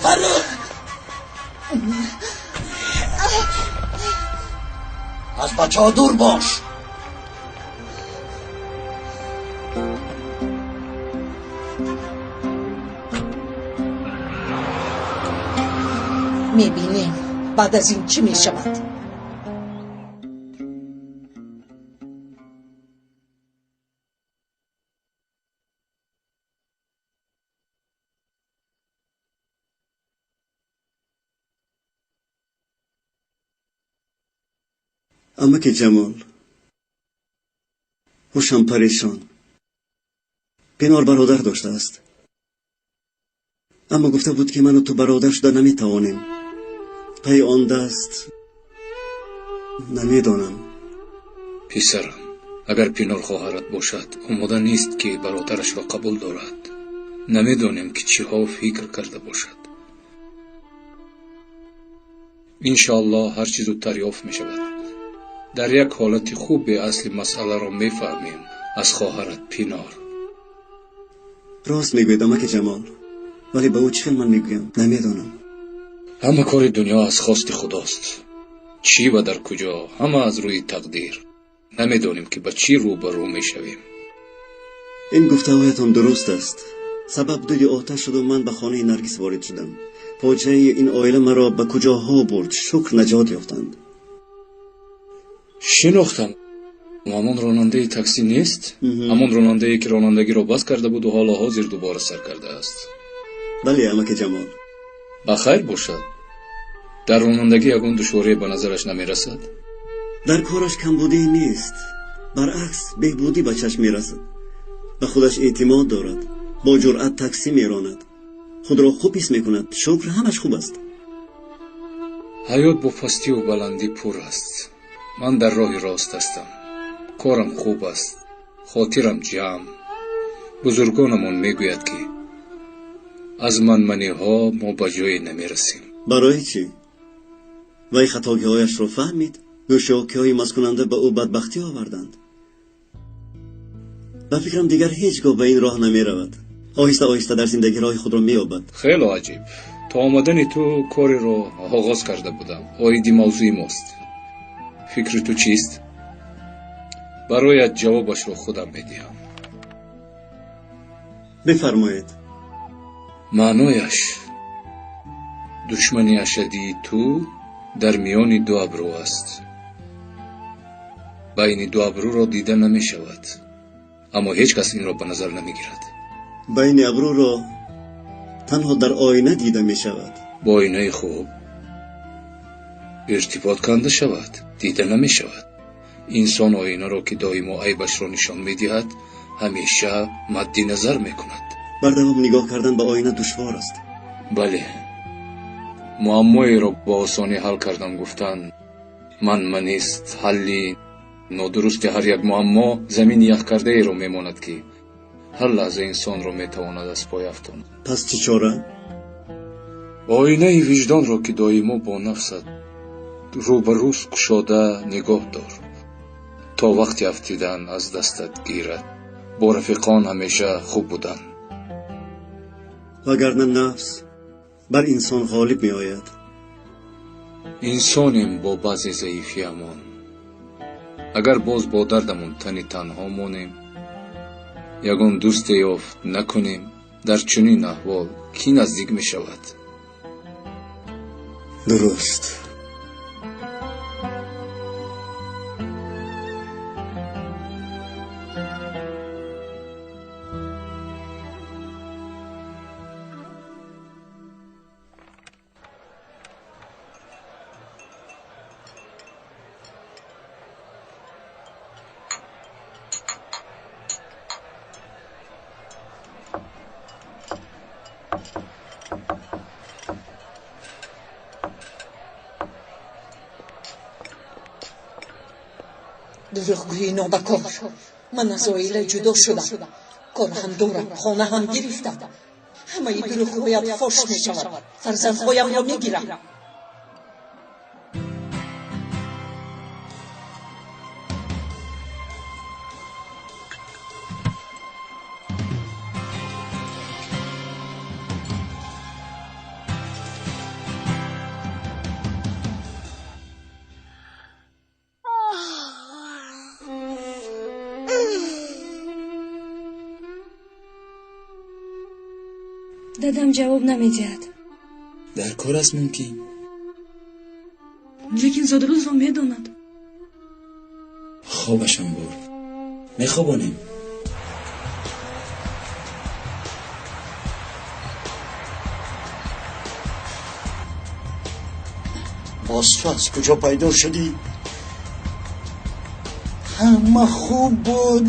Фаро. Аз бачаҳо дур бош. Мебинем баъд аз ин чӣ мешавад. Амаки Ҷамол, ҳушам парешон. Пинор бародар доштааст, аммо гуфта буд ки ману ту бародар шуда наметавонем. Пайи он даст намедонам. Писарам, агар Пинор хоҳарат бошад, омода нест ки бародарашро қабул дорад. Намедонем ки чиҳо фикр карда бошад. Иншоаллоҳ ҳар чӣ зудтар ёфт мешавад. Дар як ҳолати хубе асли масъаларо мефаҳмем аз хоҳарат Пинор. Рост мегӯед, амаки Ҷамол, вале ба ӯ чӣ хел ман мегӯям, намедонам. Ҳама кори дунё аз хости худост. Чӣ ва дар куҷо, ҳама аз рӯи тақдир. Намедонем ки ба чӣ рӯбарӯ мешавем. Ин гуфтаҳоятон дуруст аст. Сабаб дуди оташ шуду ман ба хонаи Наргиз ворид шудам. Фоҷиаи ин оила маро ба куҷоҳо бурд, шукр наҷот ёфтанд. Шинохтам. Ҳамон ронандаи таксӣ нест? Ҳамон ронандае ки ронандагиро бас карда буду ҳоло ҳозир дубора сар кардааст. Бале, амаки Ҷамол. Ба хайр бошад. Дар ронандагӣ ягон душворие ба назараш намерасад? Дар кораш камбудӣ нест, баръакс беҳбудӣ ба чашм мерасад. Ба худаш эътимод дорад, бо ҷуръат таксӣ меронад, худро хуб ҳис мекунад. Шукр, ҳамаш хуб аст. Ҳаёт бо пастиву баландӣ пур аст. Ман дар роҳи рост ҳастам. Корам хуб аст, хотирам ҷамъ. Бузургонамон мегӯяд ки аз манманиҳо мо ба ҷое намерасем. Барои чӣ? Вай хатогиҳояшро фаҳмид. Нӯшокиҳои масткунанда ба ӯ бадбахтӣ оварданд. Ба фикрам дигар ҳеҷ гоҳ ба ин роҳ намеравад. Оҳиста оҳиста дар зиндагӣ роҳи худро меёбад. Хело аҷиб. То омадани ту кореро оғоз карда будам. Оиди мавзӯи мост. Фикри ту чист? Бароят ҷавобашро худам медиҳам. Бифармоед. Маънояш душмани ашаддии ту дар миёни ду абрӯ аст. Байни ду абрӯро дида намешавад, аммо ҳеҷ кас инро ба назар намегирад. Байни абрӯро танҳо дар оина дида мешавад. Бо оинаи хуб иртибот канда шавад, дида намешавад. Инсон оинаро ки доимо айбашро нишон медиҳад, ҳамеша мадди назар мекунад. Бардавом нигоҳ кардан ба оина душвор аст. Бале, муаммоеро бо осонӣ ҳал кардам гуфтан манманист. Ҳалли нодурусти ҳар як муаммо замини яхкардаеро мемонад ки ҳар лаҳза инсонро метавонад аз пой афтонад. Пас чӣ чора? Оинаи виҷдонро ки доимо бо нафсат рӯбарӯз кушода нигоҳ дор, то вақти афтидан аз дастат гирад. Бо рафиқон ҳамеша хуб будан. Вагарна нафс бар инсон ғолиб меояд. Инсонем бо баъзе заифиамон. Агар боз бо дардамон тани танҳо монем, Ягон дӯсте ёфт накунем, дар чунин аҳвол кӣ наздик мешавад? Дуруст. Дурӯғгӯи нобакор, ман аз оила ҷудо шудам, кор ҳам дорам, хона ҳам гирифтам. Ҳамаи дурӯғҳоят фош мешавад, фарзандҳоямро мегирам. Дадам ҷавоб намедиҳад. Дар кор аст мумкин. Лекин зодрӯзро медонад. Хобашам бурд. Мехобонем. Боз ту аз куҷо пайдо шудӣ? Ҳама хуб буд.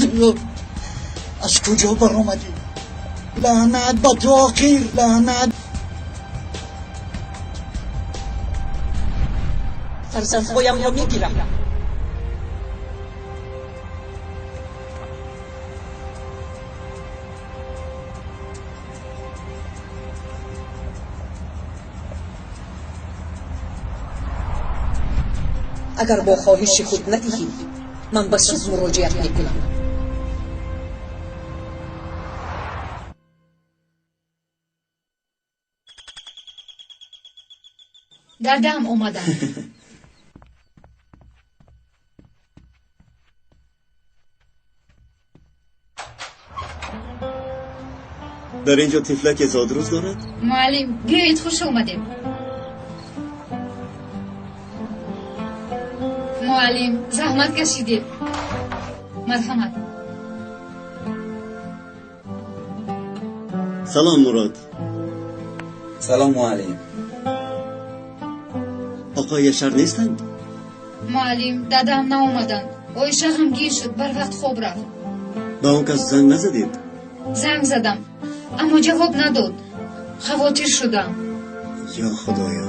Аз куҷо баромадӣ? Лаънат ба ту, охир лаънат. Фарзандҳоямро мегирам. Агар бо хоҳиши худ надиҳӣ, ман ба суд муроҷиат мекунам. Дадам омадам. Дар ин ҷо тифлаке зодрӯз дорад? Муаллим, биёед, хуш омадем. Муаллим, заҳмат кашидед. Марҳамат. Салом, Мурод. Салом, муаллим. Оқои Яшар нестанд? Муаллим, дадам наомаданд. Оиша ғамгин шуд, барвақт хоб рафт. Ба он кас занг назадед? Занг задам, аммо ҷавоб надод. Хавотир шудам. Ё Худоё!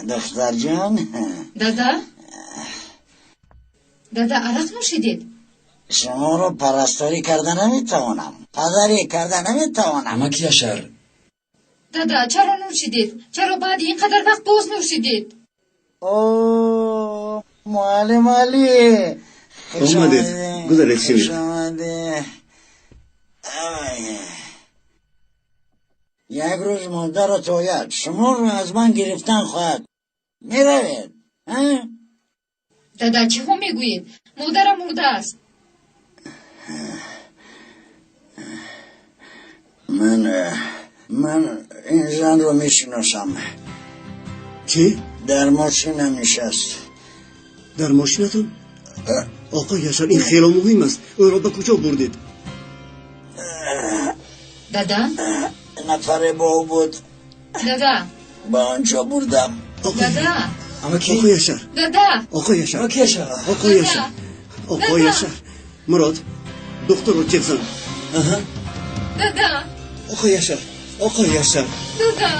Духтарҷон. Дада? Дада, арақ нӯшидед? Шуморо парасторӣ карда наметавонам, падарӣ карда наметавонам. Амаки Яшар. Дада, чаро нӯшидед? Чаро баъди ин қадар вақт боз нӯшидед? О, муаллим Алӣ! Омадед, гузаред, шинед. Хуш омадед. Як рӯз модарат ояд, шуморо аз ман гирифтан хоҳад. Меравед? Дада, чиҳо мегӯед? Модарам мурдааст. Ман ин занро мешиносам. Чӣ? Дар мошинам нишаст. Дар мошинатон? Оқои Яшар, ин хело муҳим аст. Ӯро ба куҷо бурдед? Дада? Нафаре бо ӯ буд. Дада? Ба он ҷо бурдам. Дада? Оқои Яшар. Дада? Оқои Яшар. Оқои Яшар. Оқои Яшар. Мурод, духтурро ҷеғ зан. Дада? Оқои Яшар. Оқои Яшар. Дада?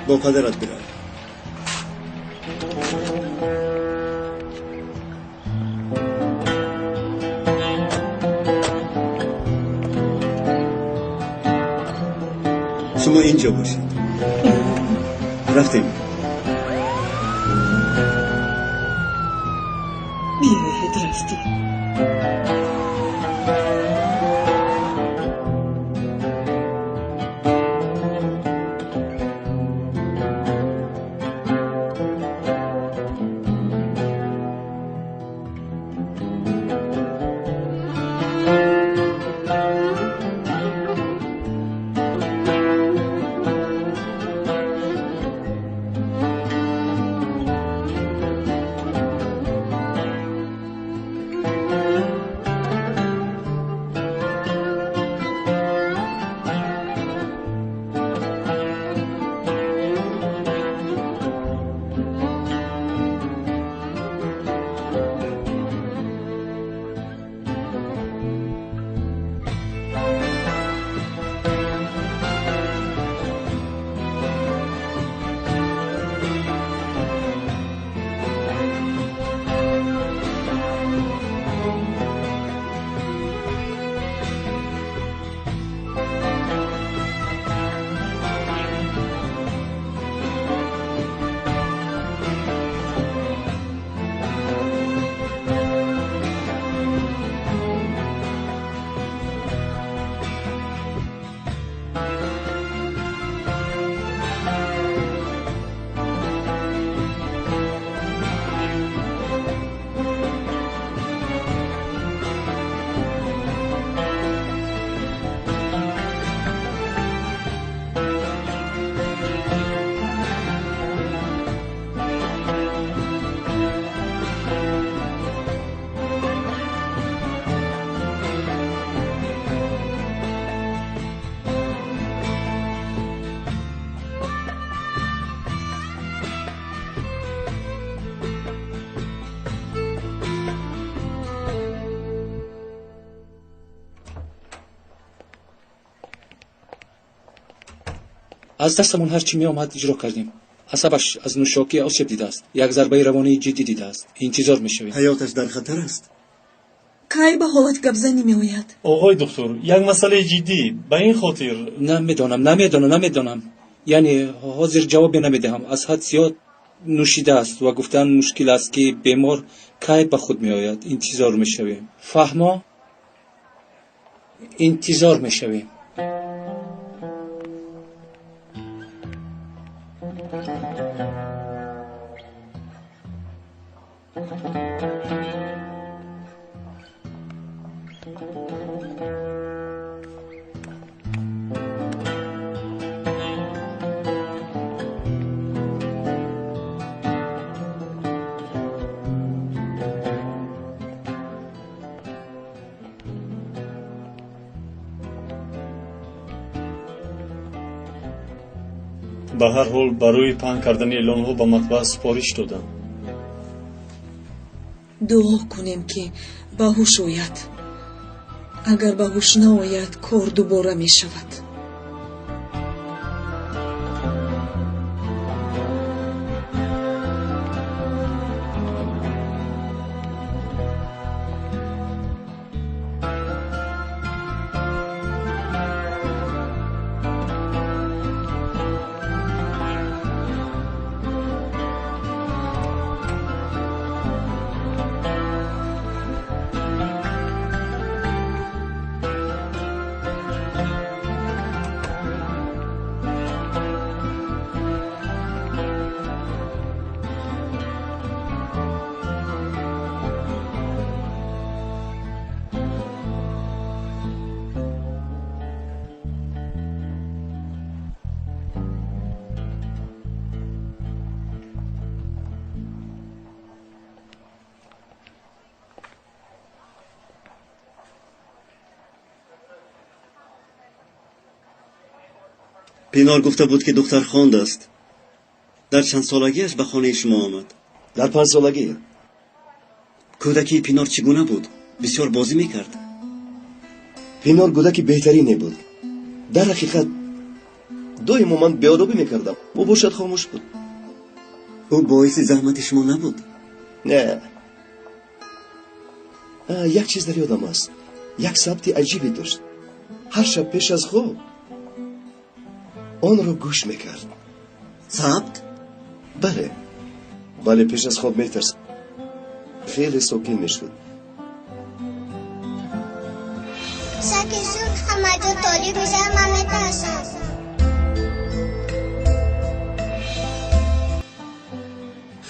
Бо падарат бирав. Шумо инҷо бошед. Рафтем. Биёед, рафтем. Аз дастамон ҳар чӣ меомад иҷро кардем. Асабаш аз нӯшокӣ осеб дидааст. Як зарбаи равонии ҷиддӣ дидааст. Интизор мешавем. Ҳаёташ дар хатар аст. Кай ба ҳолат гапзанӣ меояд? Оғои духтур, як масъалаи ҷиддӣ. Ба ин хотир намедонам. Яъне ҳозир ҷавобе намедиҳам. Аз ҳад зиёд нӯшидааст ва гуфтан мушкил аст, ки бемор кай ба худ меояд. Интизор мешавем. Фаҳмо? Интизор мешавем. Ба ҳар ҳол барои паҳн кардани эълонҳо ба матбаа супориш додам. Дуо кунем, ки ба ҳуш ояд. Агар ба ҳуш наояд, кор дубора мешавад. Пинор гуфта буд, ки духтар хондааст. Дар чанд солагиаш ба хонаи шумо омад? Дар 5 солагӣ. Кӯдакии Пинор чӣ гуна буд? Бисёр бозӣ мекард? Пинор кӯдаки беҳтарине буд. Дар ҳақиқат доимо ман беодобӣ мекардам. Ӯ бошад хомӯш буд. Ӯ боиси заҳмати шумо набуд? Не. Як чиз дар ёдам аст. Як сабти аҷибе дошт. Ҳар шаб пеш аз хоб Онро гӯш мекард. Сабт? Бале. Вале пеш аз хоб метарсид. Хеле сокин мешуд. Саки зуд ҳама ҷо торик мешавад, ман метарсам.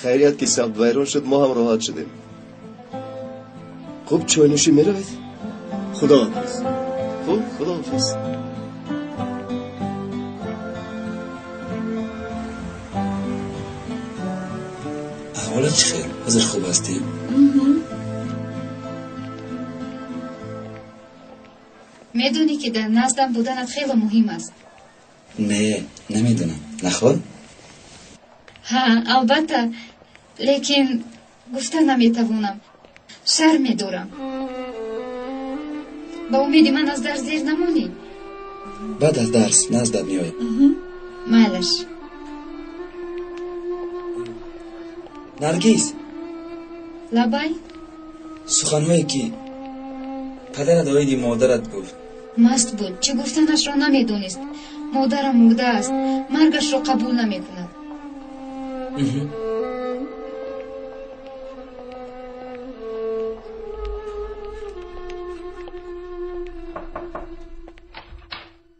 Хайрият ки сабт вайрон шуд, мо ҳам роҳат шудем. Хуб, чойнӯшӣ меравед? Худоҳофиз. Хуб, худоҳофиз. Аҳволат чӣ хел? Ҳозир хуб ҳастӣ? Медонӣ ки дар наздам буданат хеле муҳим аст. Не, намедонам. Наход? Ҳа, албатта, лекин гуфта наметавонам. Шарм медорам. Ба умеди ман аз дарс дер намонӣ. Баъд аз дарс наздат меоям. Майлаш. Наргиз. Лабай. Суханҳое ки падарат оиди модарат гуфт. Маст буд, чӣ гуфтанашро намедонист. Модарам мурдааст, маргашро қабул намекунад.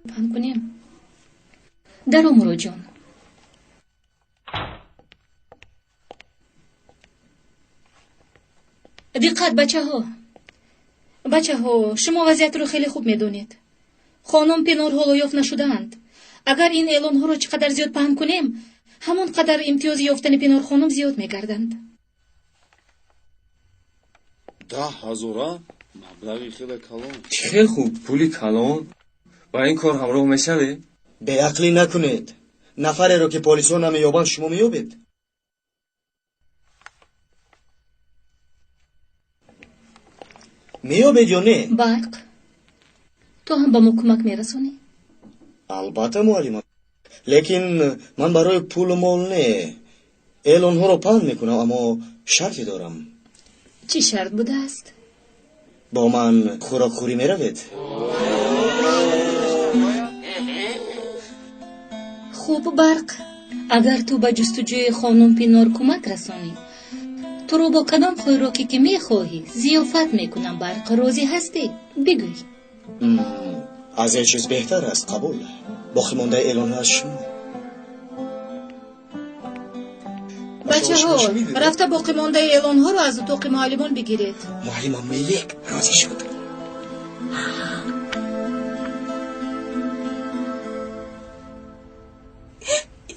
Паҳн кунем. Даро, Муроҷон. Диққат, бачаҳо! Бачаҳо, шумо вазъиятро хеле хуб медонед. Хонум Пинор ҳоло ёфт нашудаанд. Агар ин эълонҳоро чӣ қадар зиёд паҳн кунем, ҳамон қадар имтиёзи ёфтани Пинорхонум зиёд мегарданд. 10 000-а? Маблағи хеле калон. Чӣ хел хуб, пули калон. Ба ин кор ҳамроҳ мешавӣ? Беақлӣ накунед. Нафареро ки полисҳо намеёбанд, шумо меёбед? Меёбед ё не? Барқ, ту ҳам ба мо кӯмак мерасонӣ? Албатта, муаллима, лекин ман барои пулу мол не, эълонҳоро паҳн мекунам, аммо шарте дорам. Чӣ шарт будааст? Бо ман хӯрокхӯрӣ меравед? Хуб, Барқ, агар ту ба ҷустуҷӯи хонум Пинор кӯмак расонӣ, туро бо кадом хӯроке ки мехоҳӣ зиёфат мекунам. Барқ, розӣ ҳастӣ? Бигӯй. Аз ҳеҷ чиз беҳтар аст, қабул. Боқимондаи эълонҳо аз шумо. Бачаҳо, рафта боқимондаи эълонҳоро аз утоқи муаллимон бигиред. Муаллима Мелек розӣ шуд.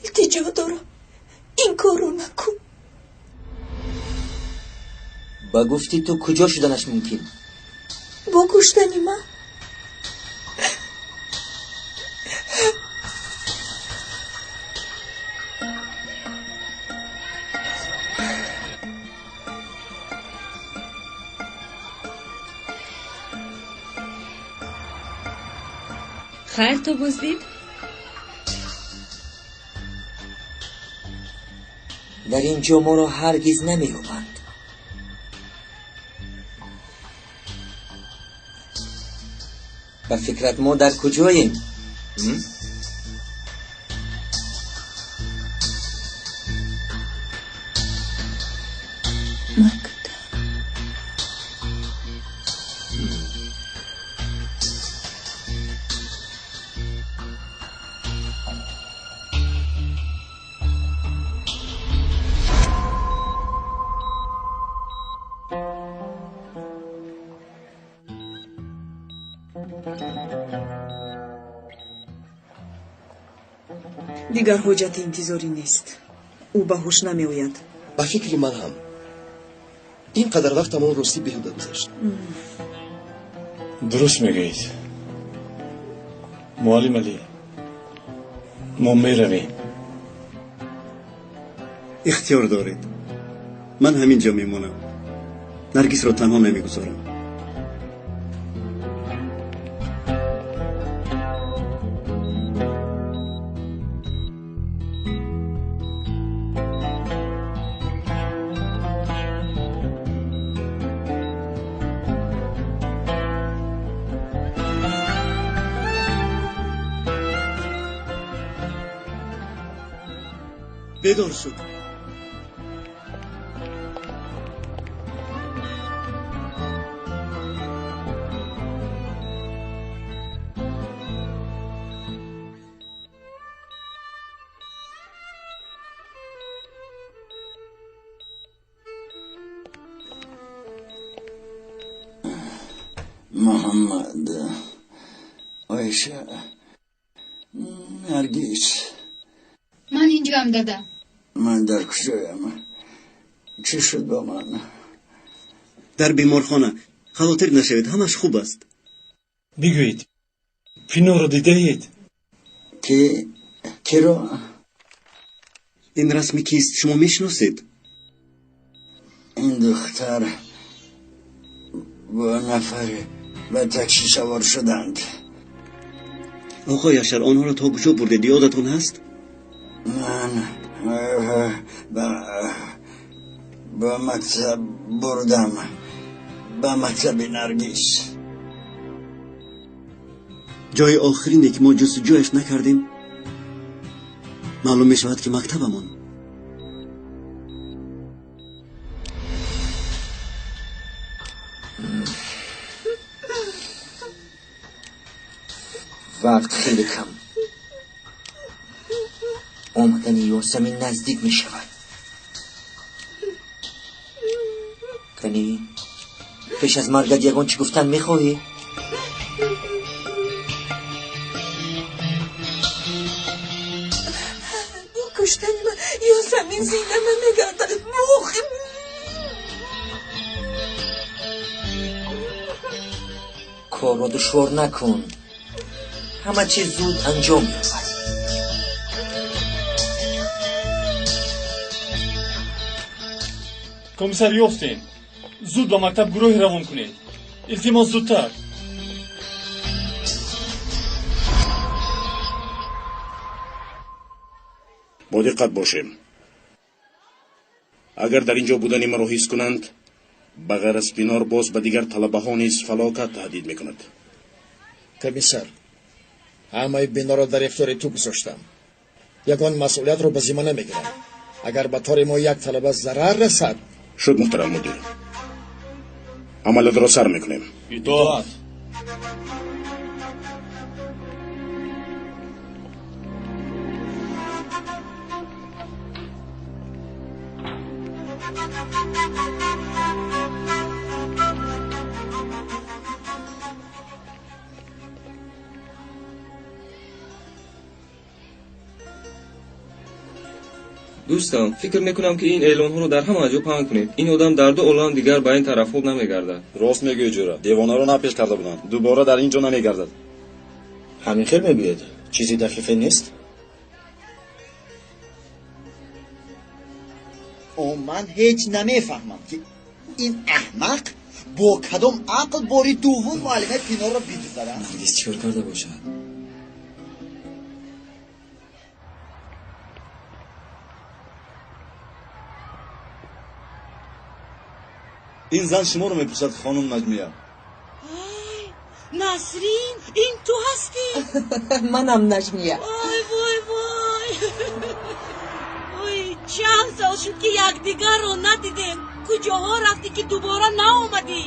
Илтиҷо дорам, ин корро накун. Ба гуфти ту, куҷо шуданаш мумкин? Бо куштани ман. Хайр, ту боздид? Дар ин ҷо моро ҳаргиз намеёбанд. Ба фикрат, мо дар куҷоем? Мактаб. Дигар ҳоҷати интизорӣ нест, ӯ ба ҳуш намеояд. Ба фикри ман ҳам, ин қадар вақтамон ростӣ беҳуда гузашт. Дуруст мегӯед, муаллим Алӣ, мо меравем. Ихтиёр доред, ман ҳамин ҷо мемонам, Наргисро танҳо намегузорам. Бедор шуд. Муҳаммад, Оиша, Наргиз. Ман инҷоам, дада. Ман дар куҷоям? Чӣ шуд бо ман? Дар беморхона. Хавотир нашавед, ҳамаш хуб аст. Бигӯед, Пиноро дидаед? Ки? Киро? Ин расми кист, шумо мешиносед? Ин духтар бо нафаре ба такси савор шуданд. Оқои Яшар, онҳоро то куҷо бурдед, ёдатон ҳаст? Ман ба мактаб бурдам, ба мактаби Наргиз. Ҷои охирине ки мо ҷустуҷӯяш накардем, маълум мешавад ки мактабамон. Вақт хеле кам. Омадани Ёсамин наздик мешавад. Кани, пеш аз маргат ягон чӣ гуфтан мехоҳӣ? Бо куштани ман Ёсамин зинда намегардад. Корро душвор накун. Ҳама чиз зуд анҷом меёбад. Комиссар, ёфтем. Зуд ба мактаб гурӯҳе равон кунед. Илтимос, зудтар. Бо диққат бошем. Агар дар ин ҷо будани маро ҳис кунанд, ба ғайр аз Пинор боз ба дигар талабаҳо низ фалокат таҳдид мекунад. Комиссар, ҳамаи биноро дар ихтиёри ту гузоштам. Ягон масъулиятро ба зимма намегирам. Агар ба тори мо як талаба зарар расад. Шуд, муҳтарам мудир. Амалиётро сар мекунем. Итоат. Дӯстам, фикр мекунам, ки ин эълонҳоро дар ҳама ҷо паҳн кунем. Ин одам дар ду олам дигар ба ин тарафҳо намегардад. Рост мегӯӣ, ҷура. Девонаро напеш карда буданд. Дубора дар ин ҷо намегардад. Ҳамин хел мегӯед? Чизи дақиқе нест? О, ман ҳеҷ намефаҳмам, ки ин аҳмақ бо кадом ақл бори дуввум муаллимаи Пинорро бидузад. Наргиз чӣ кор карда бошад? Ин зан шуморо мепурсад, хонум Наҷмия. Насрин, ин ту ҳастӣ? Манам Наҷмия. Вой, вой, вой. Ой, чанд сол шуд, ки якдигарро надидем. Куҷоҳо рафтӣ, ки дубора наомадӣ?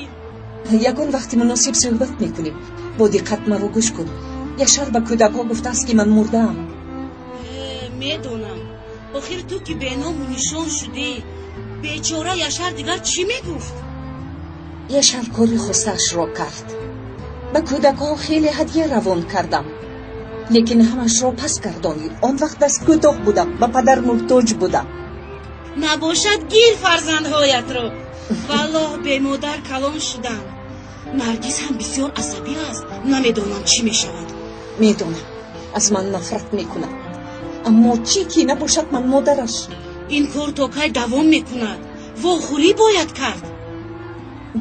Ягон вақти муносиб суҳбат мекунем. Бо диққат маро гӯш кун. Яшар ба кӯдакҳо гуфтааст, ки ман мурдаам. Медонам. Охир ту ки беному нишон шудӣ, бечора Яшар дигар чӣ мегуфт? Яшар кори хостаашро кард. Ба кӯдакҳо хеле ҳадя равон кардам, лекин ҳамашро пас гардонид. Он вақт дасткӯтоҳ будам, ба падар муҳтоҷ будам. Набошад, гир фарзандҳоятро. Валлоҳ, бемодар калон шудам. Наргиз ҳам бисёр асабӣ аст. Намедонам, чӣ мешавад. Медонам, аз ман нафрат мекунад, аммо чӣ ки набошад, ман модараш. Ин кор то кай давом мекунад? Вохӯрӣ бояд кард.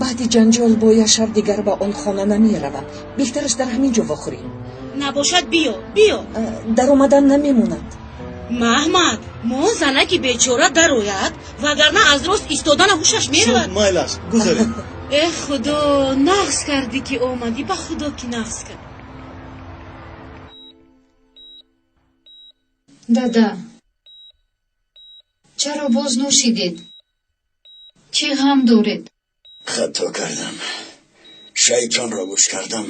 Баъди ҷанҷол бо Яшар дигар ба он хона намеравам. Беҳтараш дар ҳамин ҷо вохӯрем. Набошад, биё, биё. Даромадан намемонад. Маҳмад, мо занаки бечора дарояд, вагарна аз рост истодана ҳушаш меравад. Майлаш, гузаред. Э худо, нағз кардӣ, ки омадӣ. Ба худо, ки нағз кардӣ. Дада. Чаро боз нӯшидед? Чӣ ғам доред? Хато кардам, шайтонро гӯш кардам.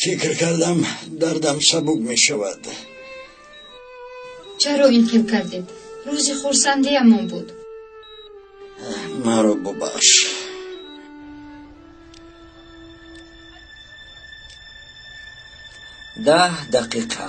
Фикр кардам, дардам сабук мешавад. Чаро ин хел кардед? Рӯзи хурсандиамон буд. Маро бубахш. 10 дақиқа.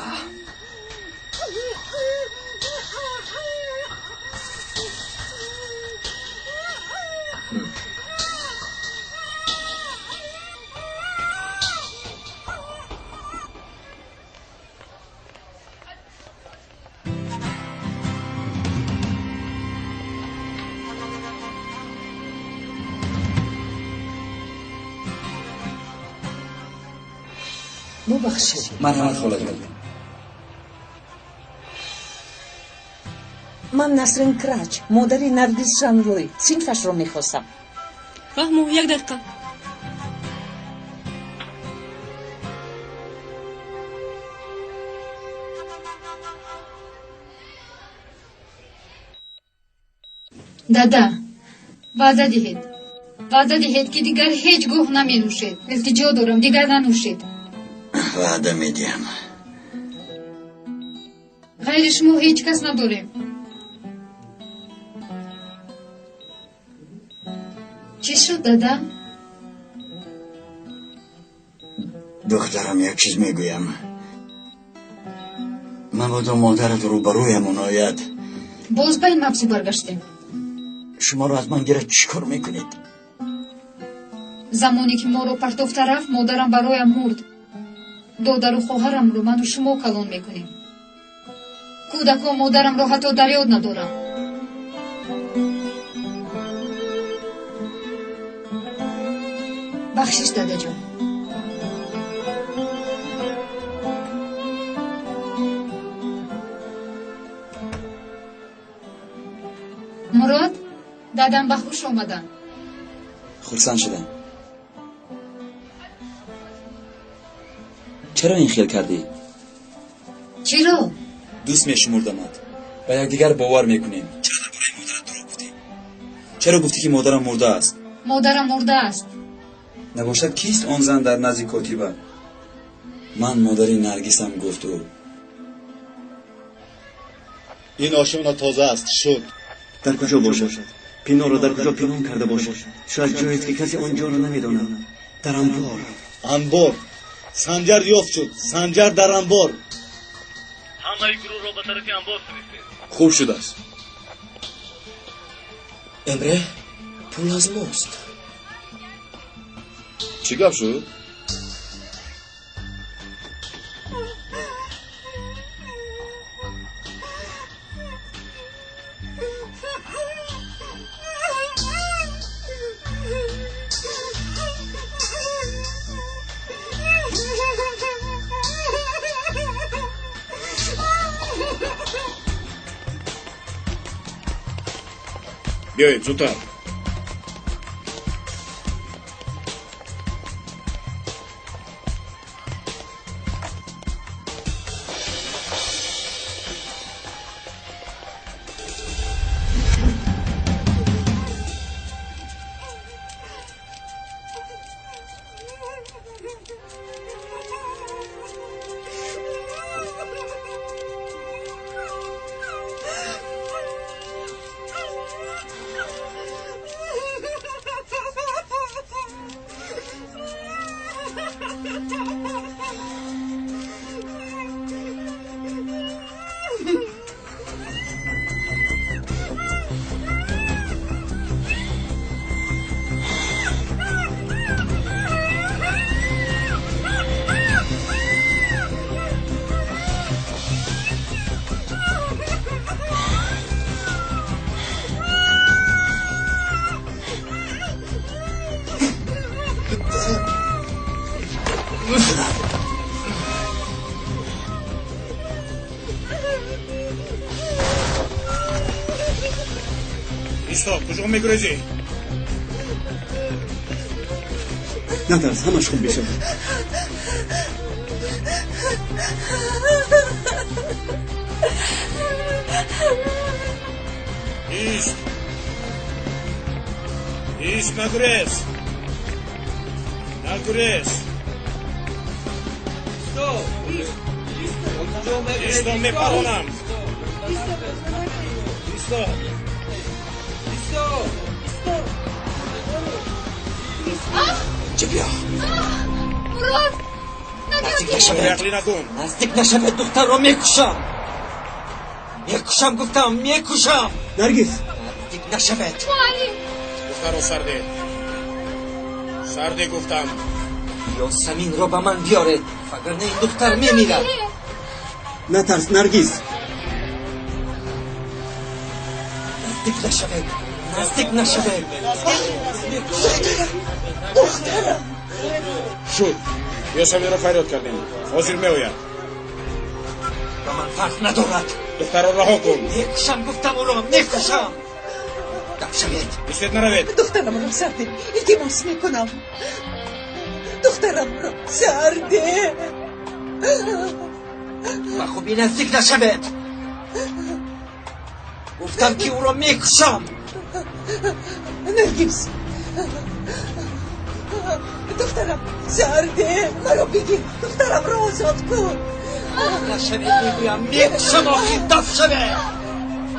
Бубахшед. Марҳамат, холаҷон. Ман Насрин Крач, модари Наргиз Шанлӯй, синфашро мехостам. Фаҳмо, як дақиқа. Дада, ваъда диҳед, ваъда диҳед, ки дигар ҳеҷ гоҳ наменӯшед. Илтиҷо дорам, дигар нанӯшед. Ваъда медиҳам. Ғайри шумо ҳеҷ кас надорем. Чӣ шуд, дада? Духтарам, як чиз мегӯям. Мабодо модарат рӯбарӯямон ояд. Боз ба ин мавзӯъ баргаштем. Шуморо аз ман гирад, чӣ кор мекунед? Замоне ки моро партофта рафт, модарам бароям мурд. Додару хоҳарамро ману шумо калон мекунем. Кӯдакон модарамро ҳатто дар ёд надорам. Бахшиш, дадаҷон. Мурод, дадам ба ҳуш омаданд. Хурсанд шудам. Чаро ин хел кардӣ? Чиро? Дӯст мешумурдамат, ба якдигар бовар мекунем. Чаро дар бораи модарат дурӯғ гуфтӣ? Чаро гуфтӣ, ки модарам мурдааст? Модарам мурдааст. Набошад, кист он зан дар назди котиба? Ман модари Наргисам, гуфт ӯ. Ин ошёна тоза аст, шуд. Дар куҷо бошад? Пинорро дар куҷо пинҳон карда бошад? Шояд ҷоест, ки касе он ҷоро намедонад. Дар анбор. Анбор! Санҷар ёфт шуд! Санҷар дар анбор! Ҳамаи гурӯҳро ба тарафи анбор фиристед. Хуб шудааст. Эмре, пул аз мост. Чӣ гап шуд? Биёед зудтар. Исто, куҷо мегурезӣ? Натарс, ҳамаш хуб мешавад. Ист! Ист, нагурез! Нагурез! Исто, мепаронам! Исто! Инҷа биё. Мурод! Наздик нашавед. Наздик нашавед, духтарро мекушам. Мекушам, гуфтам, мекушам. Наргиз! Наздик нашавед. Муаллим! Духтарро сарде. Сарде гуфтам. Ёсаминро ба ман биёред, вагарна ин духтар мемирад. Натарс, Наргиз! Наздик нашавед. Наздик нашавед. Духтарам! Шуд. Ёсаминро фарёд кардем. Ҳозир меояд. Ба ман фарқ надорад. Духтарро раҳо кун. Мекушам, гуфтам ӯро, мекушам. Даф шавед. Истед, наравед. Духтарамро сарде, илтимос мекунам. Духтарамро сарде. Ба хубӣ наздик нашавед. Гуфтам ки ӯро мекушам. Наргиз, духтарам сарде, маро бигир, духтарамро озод кун. Нашавед, мегӯям, мекушам, охир, даф шавед.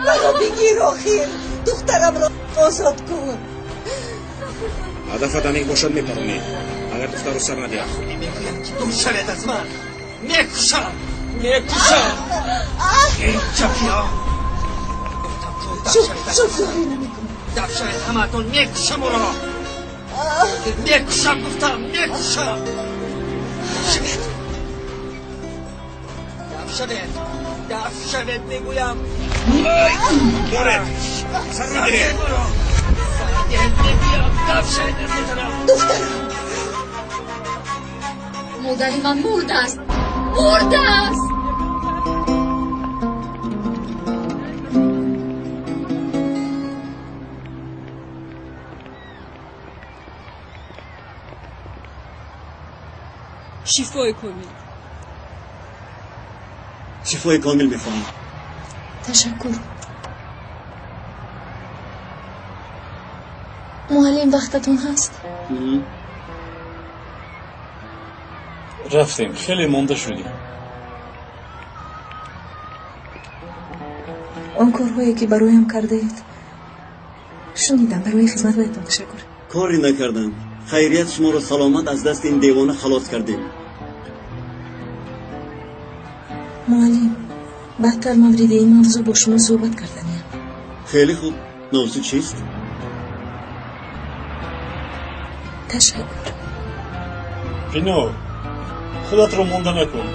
Маро бигир, охир, духтарамро озод кун. Ҳадафат аниқ бошад, мепаронӣ. Агар духтарро сар надиҳам. Мегӯям ки дур шавед аз ман. Мекушам, мекушам. Инҷа биё. Гуфтам ки даф шавед. Шуд, зорӣ намекунам. Даф шавед ҳамаатон, мекушам ӯро. Мекушам, гуфтам, мекушам. Даф шавед. Даф шавед. Даф шавед, мегӯям. Доред. Сар надиҳед. Сар надиҳед, мегӯям. Даф шавед аз ин тараф. Духтарам! Модари ман мурдааст. Мурдааст! Шифои комил. Шифои комил мехоҳам. Ташаккур. Муаллим, вақтатон ҳаст? Рафтем, хеле монда шудем. Он корҳое ки бароям кардаед, шунидам. Барои хизматҳоятон ташаккур. Коре накардам. Хайрият шуморо саломат аз дасти ин девона халос кардем. Муаллим, баъдтар мавриди ин мавзӯъ бо шумо суҳбат карданиям. Хеле хуб. Мавзӯъ чист? Ташаккур. Пинор, худатро монда накун.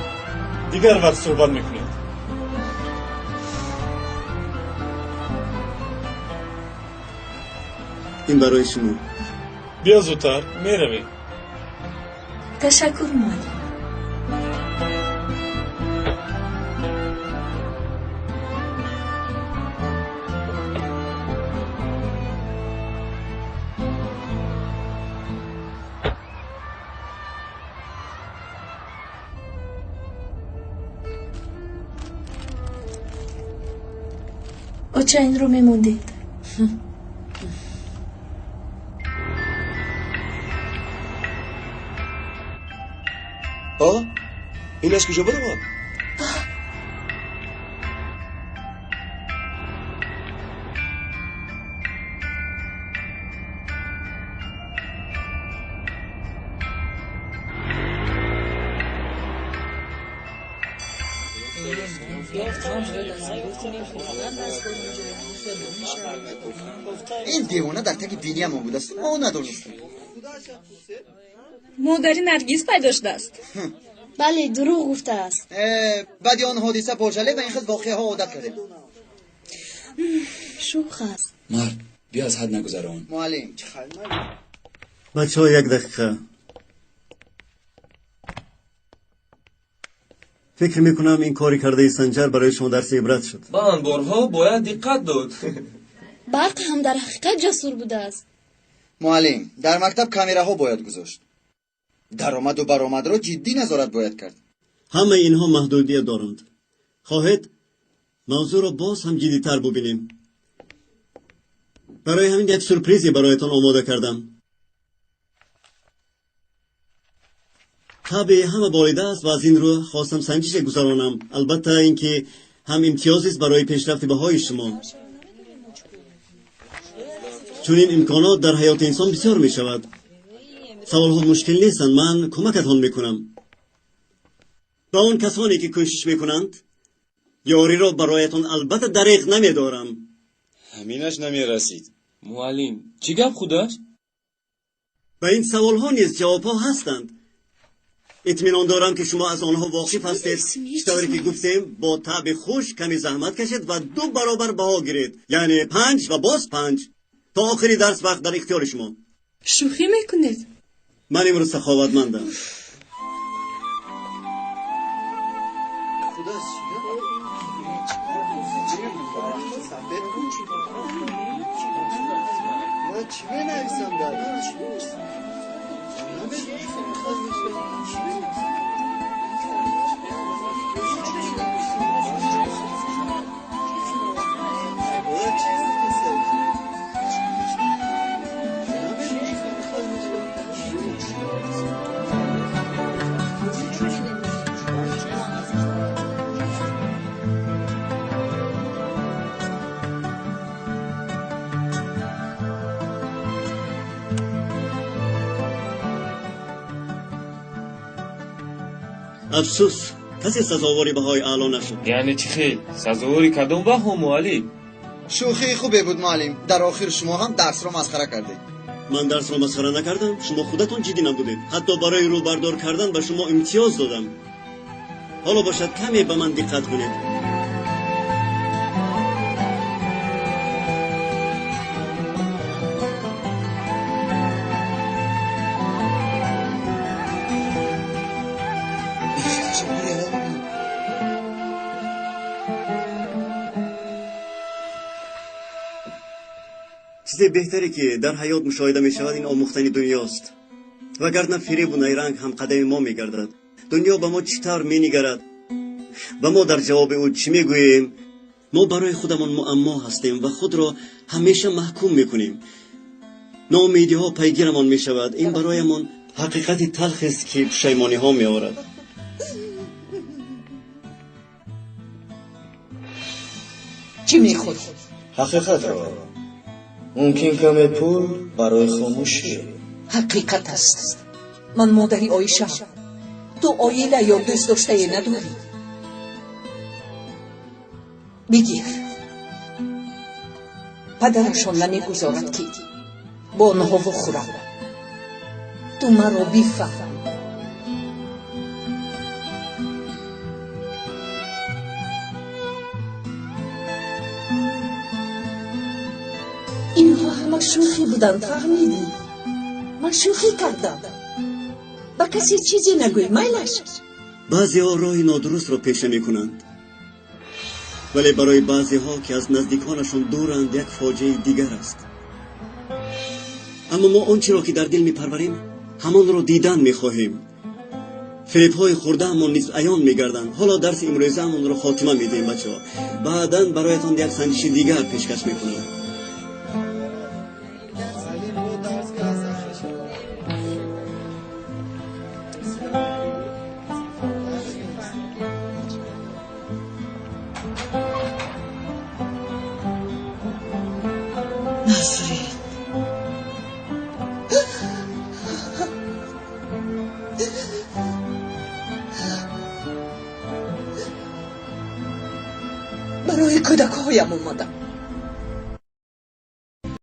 Дигар вақт суҳбат мекунед. Ин барои шумо. Биё зудтар, меравем. Ташаккур, муаллим. Оча, инро мемондед. Ин аз куҷо баромад? Ин девона дар таги биниямон будааст, мо надонистем. Модари Наргиз пайдо шудааст. Бале, дурӯғ гуфтааст. Баъди он ҳодиса бо жале ба ин хел воқеаҳо одат кардем. Шӯх аст. Мард, биё аз ҳад нагузарон. Муаллим, бачаҳо, як дақиқа. Фикр мекунам ин кори кардаи Санҷар барои шумо дарси ибрат шуд. Ба анборҳо бояд диққат дод. Барқ ҳам дар ҳақиқат ҷасур будааст. Муаллим, дар мактаб камераҳо бояд гузошт. Даромаду баромадро ҷиддӣ назорат бояд кард. Ҳамаи инҳо маҳдудият доранд. Хоҳед мавзӯъро боз ҳам ҷиддитар бубинем. Барои ҳамин як сюрпризе бароятон омода кардам. Табъи ҳама болида аст ва аз ин рӯ хостам санҷише гузаронам. Албатта ин ки ҳам имтиёзест барои пешрафти баҳои шумо. Чунин имконот дар ҳаёти инсон бисёр мешавад. Саволҳо мушкил нестанд, ман кӯмакатон мекунам. Ба он касоне ки кӯшиш мекунанд, ёриро бароятон албатта дареғ намедорам. Ҳаминаш намерасид. Муаллим, чӣ гап худаш? Ба ин саволҳо низ ҷавобҳо ҳастанд. Итминон дорам ки шумо аз онҳо воқиф ҳастед. Чӣ тавре ки гуфтем, бо таъби хуш каме заҳмат кашед ва 2 баробар баҳо гиред, яъне 5 ва боз 5. То охири дарс вақт дар ихтиёри шумо. Шӯхӣ мекунед? Ман имрӯз саховатмандам. Афсӯс, касе сазовори баҳои аъло нашуд. Яъне чӣ хел? Сазовори кадом баҳо, муаллим? Шӯхии хубе буд, муаллим. Дар охир шумо ҳам дарсро масхара кардед. Ман дарсро масхара накардам, шумо худатон ҷиддӣ набудед. Ҳатто барои рӯбардор кардан ба шумо имтиёз додам. Ҳоло бошад каме ба ман диққат кунед. Чизе беҳтаре ки дар ҳаёт мушоҳида мешавад ин омӯхтани дунёст. Вагарна фиребу найранг ҳамқадами мо мегардад. Дунё ба мо чӣ тавр менигарад ва мо дар ҷавоби ӯ чӣ мегӯем? Мо барои худамон муаммо ҳастем ва худро ҳамеша маҳкум мекунем. Ноумедиҳо пайгирамон мешавад. Ин бароямон ҳақиқати талхест ки пушаймониҳо меорад. Чӣ мехоҳӣ? Ҳақиқатро. Мумкин каме пул барои хомӯшӣ. Ҳақиқат аст. Ман модари Оишаам. Ту оила ё дӯст доштае надорӣ. Бигир. Падарашон намегузорад ки бо онҳо вохӯрам. Ту маро бифаҳм. Инҳо ҳама шӯхӣ буданд, фаҳмидӣ? Ман шӯхӣ кардам. Ба касе чизе нагӯй, майлаш? Баъзеҳо роҳи нодурустро пеша мекунанд, вале барои баъзеҳо ки аз наздиконашон дуранд як фоҷиаи дигар аст. Аммо мо он чиро ки дар дил мепарварем, ҳамонро дидан мехоҳем. Фиребҳои хурдаамон низ аён мегарданд. Ҳоло дарси имрӯзаамонро хотима медиҳем, бачаҳо. Баъдан бароятон як санҷиши дигар пешкаш мекунам. Насрин. Барои кӯдакҳоям омадам.